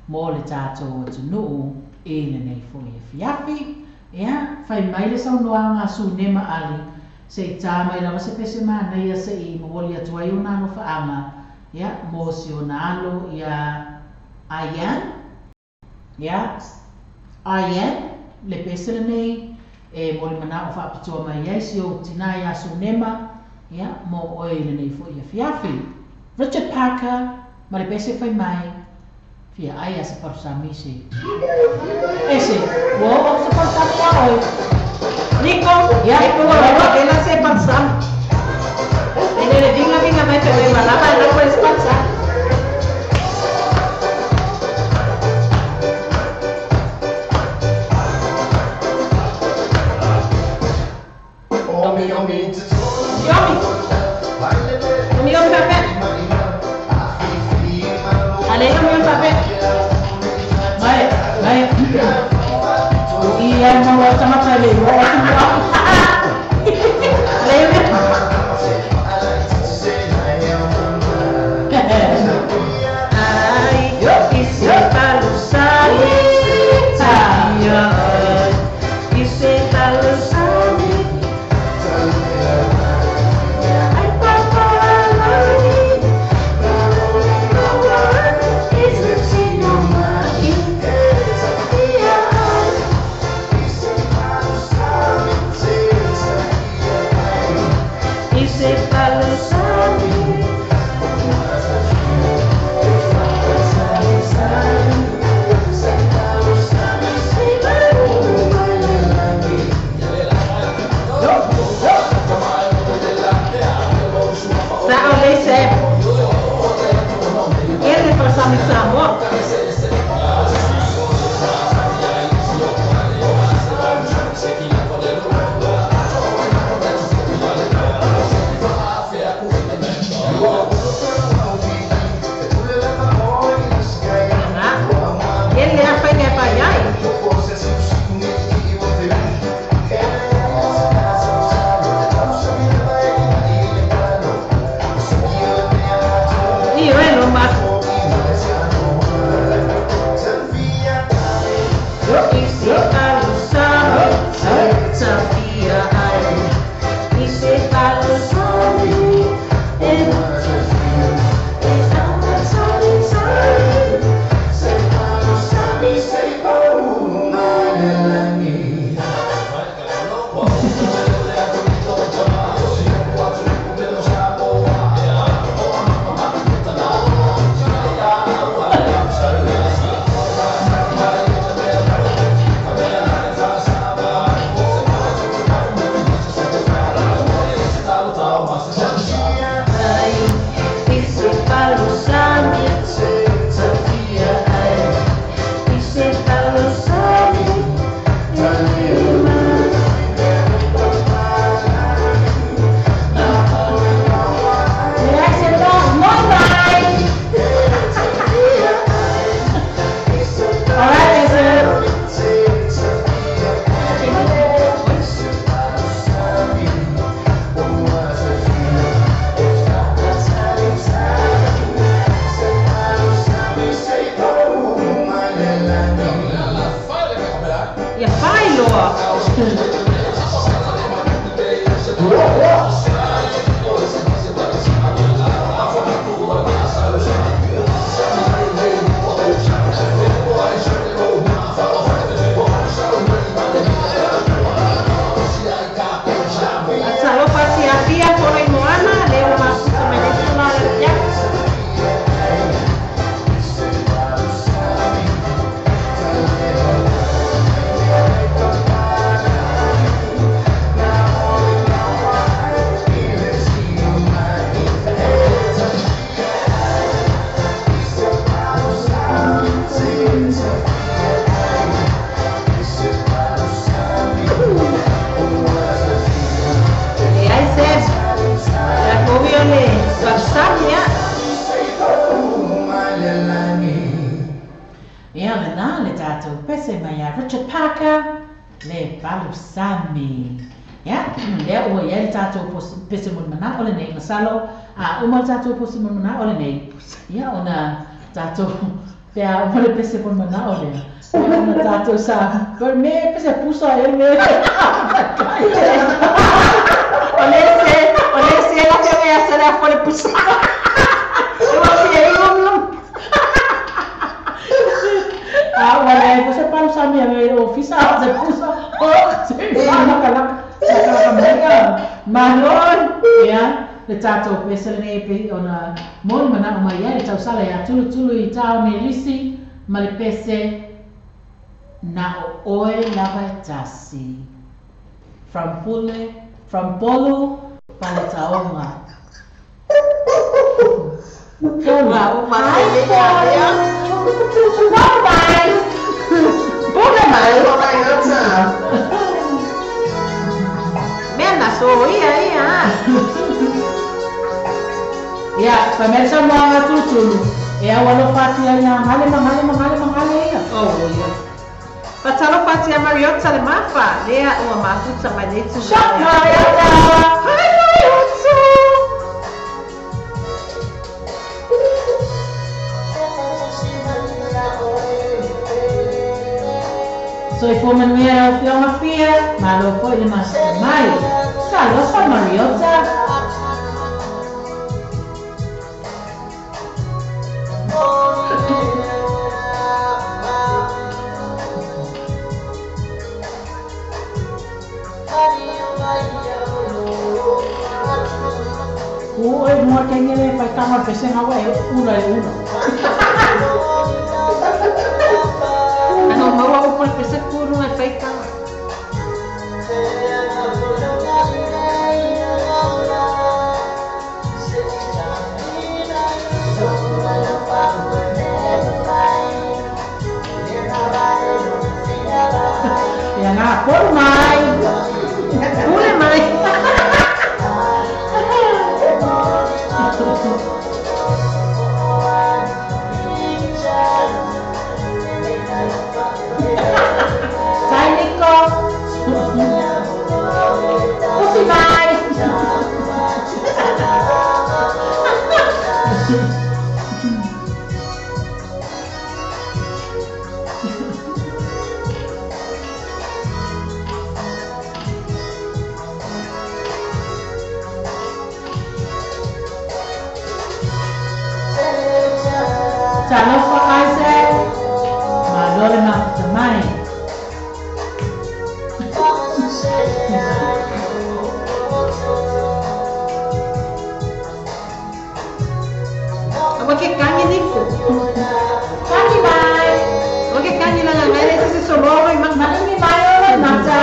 mo le tatou atunuu i lenei foi afiafi. Ia, fai mai le saunoaga a Sunema Ali, se i tā mai lava se pese manaia se i momoli atu ai ona alofaaga, ia, mo si ona alo ia Ayan. Ia, Ayan, le pese lenei e molimanaʻo faapitoa mai ai si ou tinā iā Sunema, ia, mo oe i lenei foi afiafi. Richard Parker, ma le pese fai mai, fia ai a se palusami se. Ese, ua oo atu se palusami iā oe. Niko, Ia, e ua ua ela se palusami. E lele vinga vinga mai pe mai malama na ko se palusami. Omi, omi, Yomi. Yomi yomi pape. Ale yomi yomi pape. Mai, mai, ia mau tagata le iloa atu au. Ale yomi. Ai, Yo, i se yo. palusami. Ah. Ia, i se palusami. Ai papalani. I se palusami. Yo, yo. Sa o le se. Ele palusami Samoa. Ana. Ele a fai ne pa iai. I oe no ma. Yo, I se yo. palusami. Tafia ai. I se palusami. E Ai, i se palusami. Tafia ai. I se palusami. Relax and love, moi mai. Alright, Ese. Ia fai loa. Atalofa siafia fora i moana, lea ua mafuta mai nei tulaga o le afiafi. E ai se, ia kovi o le palusami ia. Ia lena le tatou pese mai ia Richard Parker, le palusami. Ia, lea ua i ai le tatou pese mo le manao lenei, masalo a uma le tatou pese mo le manao lenei, ia ona tatou pe a uma le pese mo le manao lea, ia ona tatou sa me pese pusa e me. O le se, o le se la te mea se le fo le pusa. Ua fia i lum lum. A ua le pusa palu sa mea me ofisa se pusa. O se laka laka. Laka mai malo ia le tatou pese lenei pe ona mo le manao mai ai le tausala ia Tulutulu i tao me lisi ma le pese na o oe lava e tasi. From Pule, from Polu, Paletaonga. Ua uma se le ia ia. Bye bye. Pule mai. Mea na so ia ia. Ia, pa me sa moanga Tulutulu. E au alofa atu ai na ngale mangale mangale mangale ia. Oh ia. Fatalo fatia Mariota le mafa, lea ua mafuta mai nei tu. Shop Mariota. Hi Mariota. Soifua manuia e au fioga fia, malo foi le masina mai. Talofa Mariota. Oi, mua kengele pai tanga pese ngawa e ula e ula. Ano maua upu le pese kuru e pai tanga. Ia ngā polu mai. Pule mai. Sai Nico. Usi mai. Talofa Isaac. Malo le mafuta mai. Awa ke kangi Nico. Kangi mai. Awa ke kangi la ngale se se soloro i maka. Manini mai ole mata.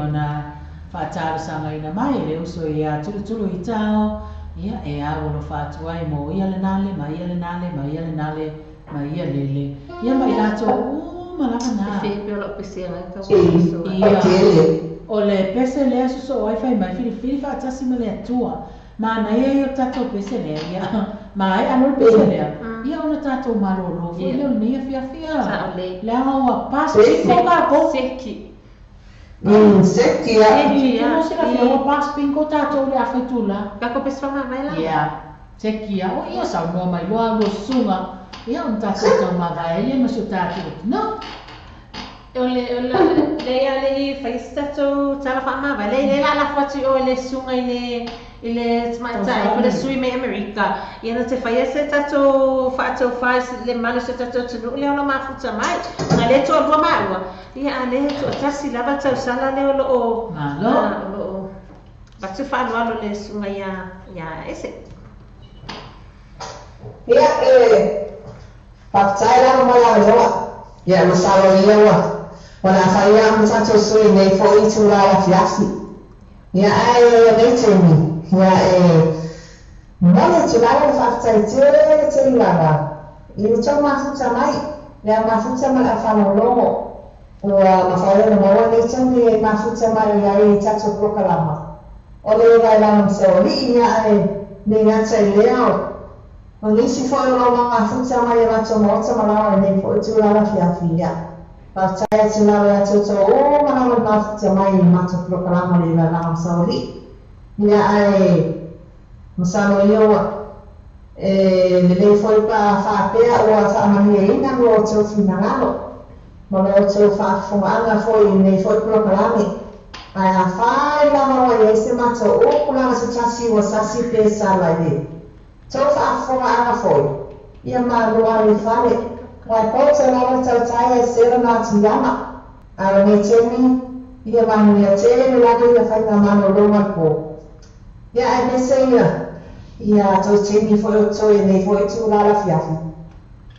ona faatalosagaina mai e le uso iā Tulutuluitao, ia e au alofa atu ai mo ia lenā le ma ia lenā le ma ia lenā le ma ia lele. Ia ma i latou uma lava na. Ia, o le pese lea sosoo ai fai mai filifili faatasi ma le Atua. Manaia ia o le tatou pese lea, ia maea loa le pese lea, ia ona tatou malōlō foi lea o lenei afiafi a. Leaga ua pass bingo tatou. Seki. Seki a. Seki, mo silafia ua pass bingo tatou i le afa itulā. Tatou pese faamavae la. Ia, seki a. O ia saunoa mai loa lua susuga, ia ona tatou taumavae ai lea ma si o tatou atunuu. O le o le leai a le i fai se tatou tala faamavae leai lea o le a lafo atu i o i le susuga i le i le tamaitai po o le sui mai Amerika ia na te faia se tatou faataufa i le mamalu o si o tatou atunuu lea o lo o mafuta mai ona lea e toalua maua ia a lea e toatasi lava le tausala lea o lo o Malo. O lo o avatu le faaaloalo i le susuga ia ia Ese. Ia, e faafetai lava mo le avanoa. Ia, masalo ia ua ua le afaia au ma tatou sui i lenei foi itula afiafi. Ia, ae lenei taimi, ia, e momoli atu lava le faafetai tele tele lava i lo outou mafuta mai, le au mafuta ma le au faalogologo ua mafai ona maua lenei taimi e mafuta mai ai i tatou polokalama. O le vaelama feolii ia ae le gata i lea o nisi foi o lo mafuta mai e latou maota ma laoa i nei foi tulaga afiafi ia. Faafetai atu lava ia te outou uma lava le mafuta mai i matou polokalama le vaelama feolii ia ae masalo ia ua e lelei foi pa faapea ua faamalieina lo outou finagalo ma lo outou faafofogaaga foi i lenei foi polokalame. Ae afai lava ua i ai se matou upu lava se tasi ua sasi pe sala i le tou faafofogaaga foi, ia malu alo i fale, ua e poto lava le tautai ai sela na atiama. A o lenei taimi, ia manuia tele lava ia faigamalologa le po. Ia aemaise ia ia tou taimi foi o totoe i lenei foi itula lafiafi.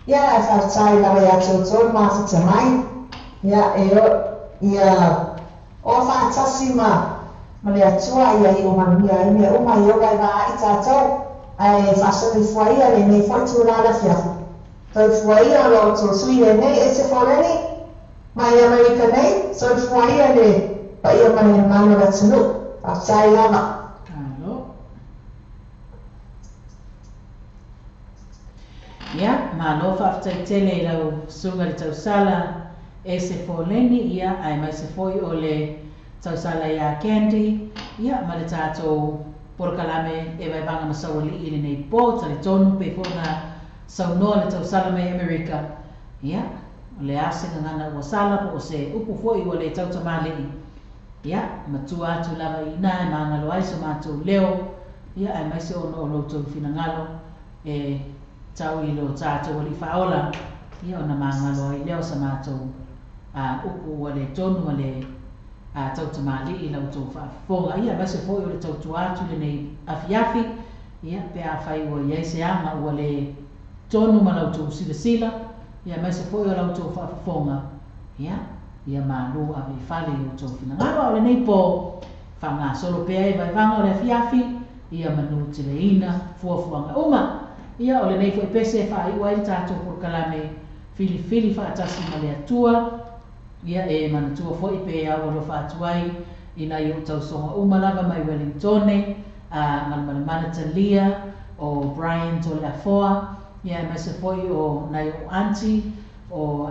Ia ae faafetai lava ia te outou le mafuta mai, ia e o ia o faatasi ma ma le Atua ia iu manuia ai mea uma i ola e vaai tatou, ae faasoifua ia lenei foi itula lafiafi. Soifua ia lo outou sui lenei e se foleni mai Amerika nei, soifua ia le paia ma le mamalu o le atunuu. Faafetai lava. Malo. Ia, malo faafetai tele i lau susuga i le tausala e se foleni, ia, aemaise foi o le tausala iā Candy, ia, ma le tatou polokalame e Vaivaga ma Saualii i lenei po, talitonu pei foi ona saunoa le tausala mai Amerika, ia, o le a se gagana ua sala po o se upu foi ua le tautamalii, ia, matua atu lava i ina e magalo ai so matou leo, ia, aemaise ona o lo outou finagalo e tau i lo tatou Alii Faaola, ia ona magalo ai lea o sa matou upu ua le tonu ma le tautamalii i la outou faafofoga, ia aemaise foi o le tautua atu i lenei afiafi, ia pe afai ua i ai se aga ua le tonu ma la outou silasila, ia aemaise foi o la outou faafofoga, ia, ia malu ave i fale i outou finagalo. A o lenei po, faagasolo pea e vaevaga o le afiafi, ia manu teleina fuafuaga uma. Ia, o lenei foi pese e faaiu ai le tatou polokalame filifili faatasi ma le Atua, ia e manatua foi pe au alofa atu ai i nai ou tausoga uma lava mai Wellingtone, a Galumalemana Talia, o Brian Toleafoa, ia aemaise foi o nai ou aunty, o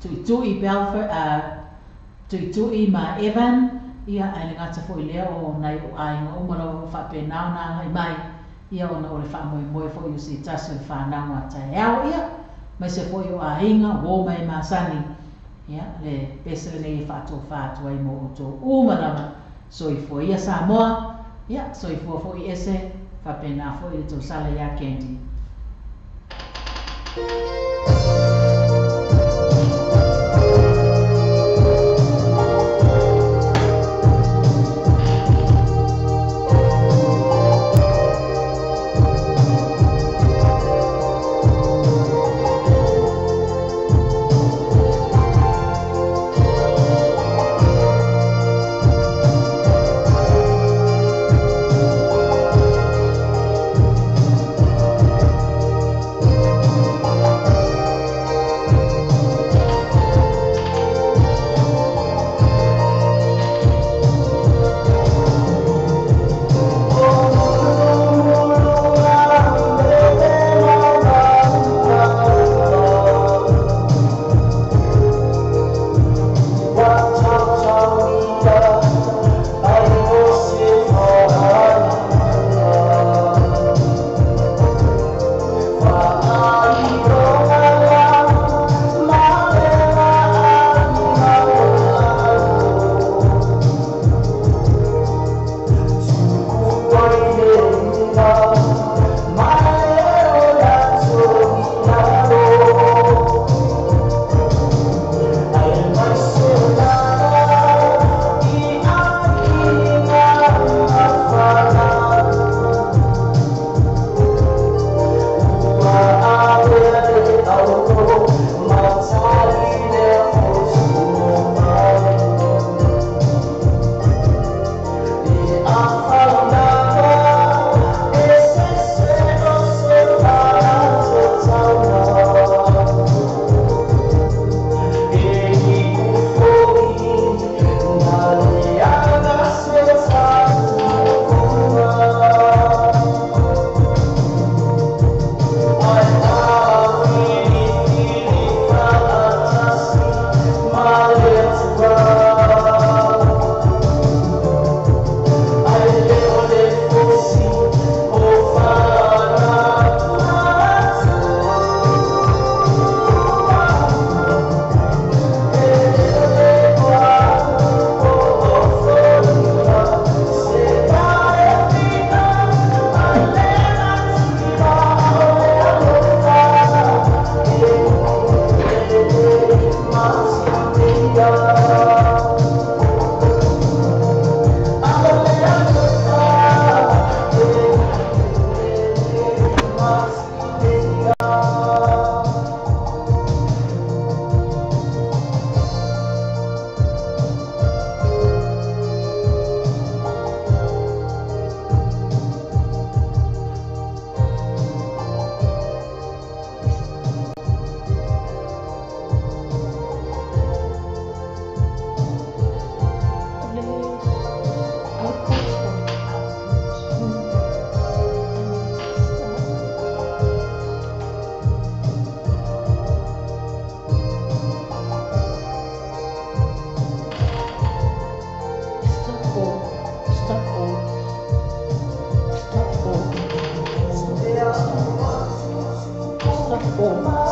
Tuitui Belfer, Tuitui ma Evan, ia ae le gata foi lea o nai ou aiga uma lava ua faapena ona agai mai, ia ona o le faamoemoe foi o se tasi o le fanau a taeao, ia aemaise foi o aiga, uo ma e masani, ia le pese lenei e faatofa atu ai mo outou uma lava. Soifua ia Samoa, ia soifua foi ese, faapena foi le tausala iā Candy. Po.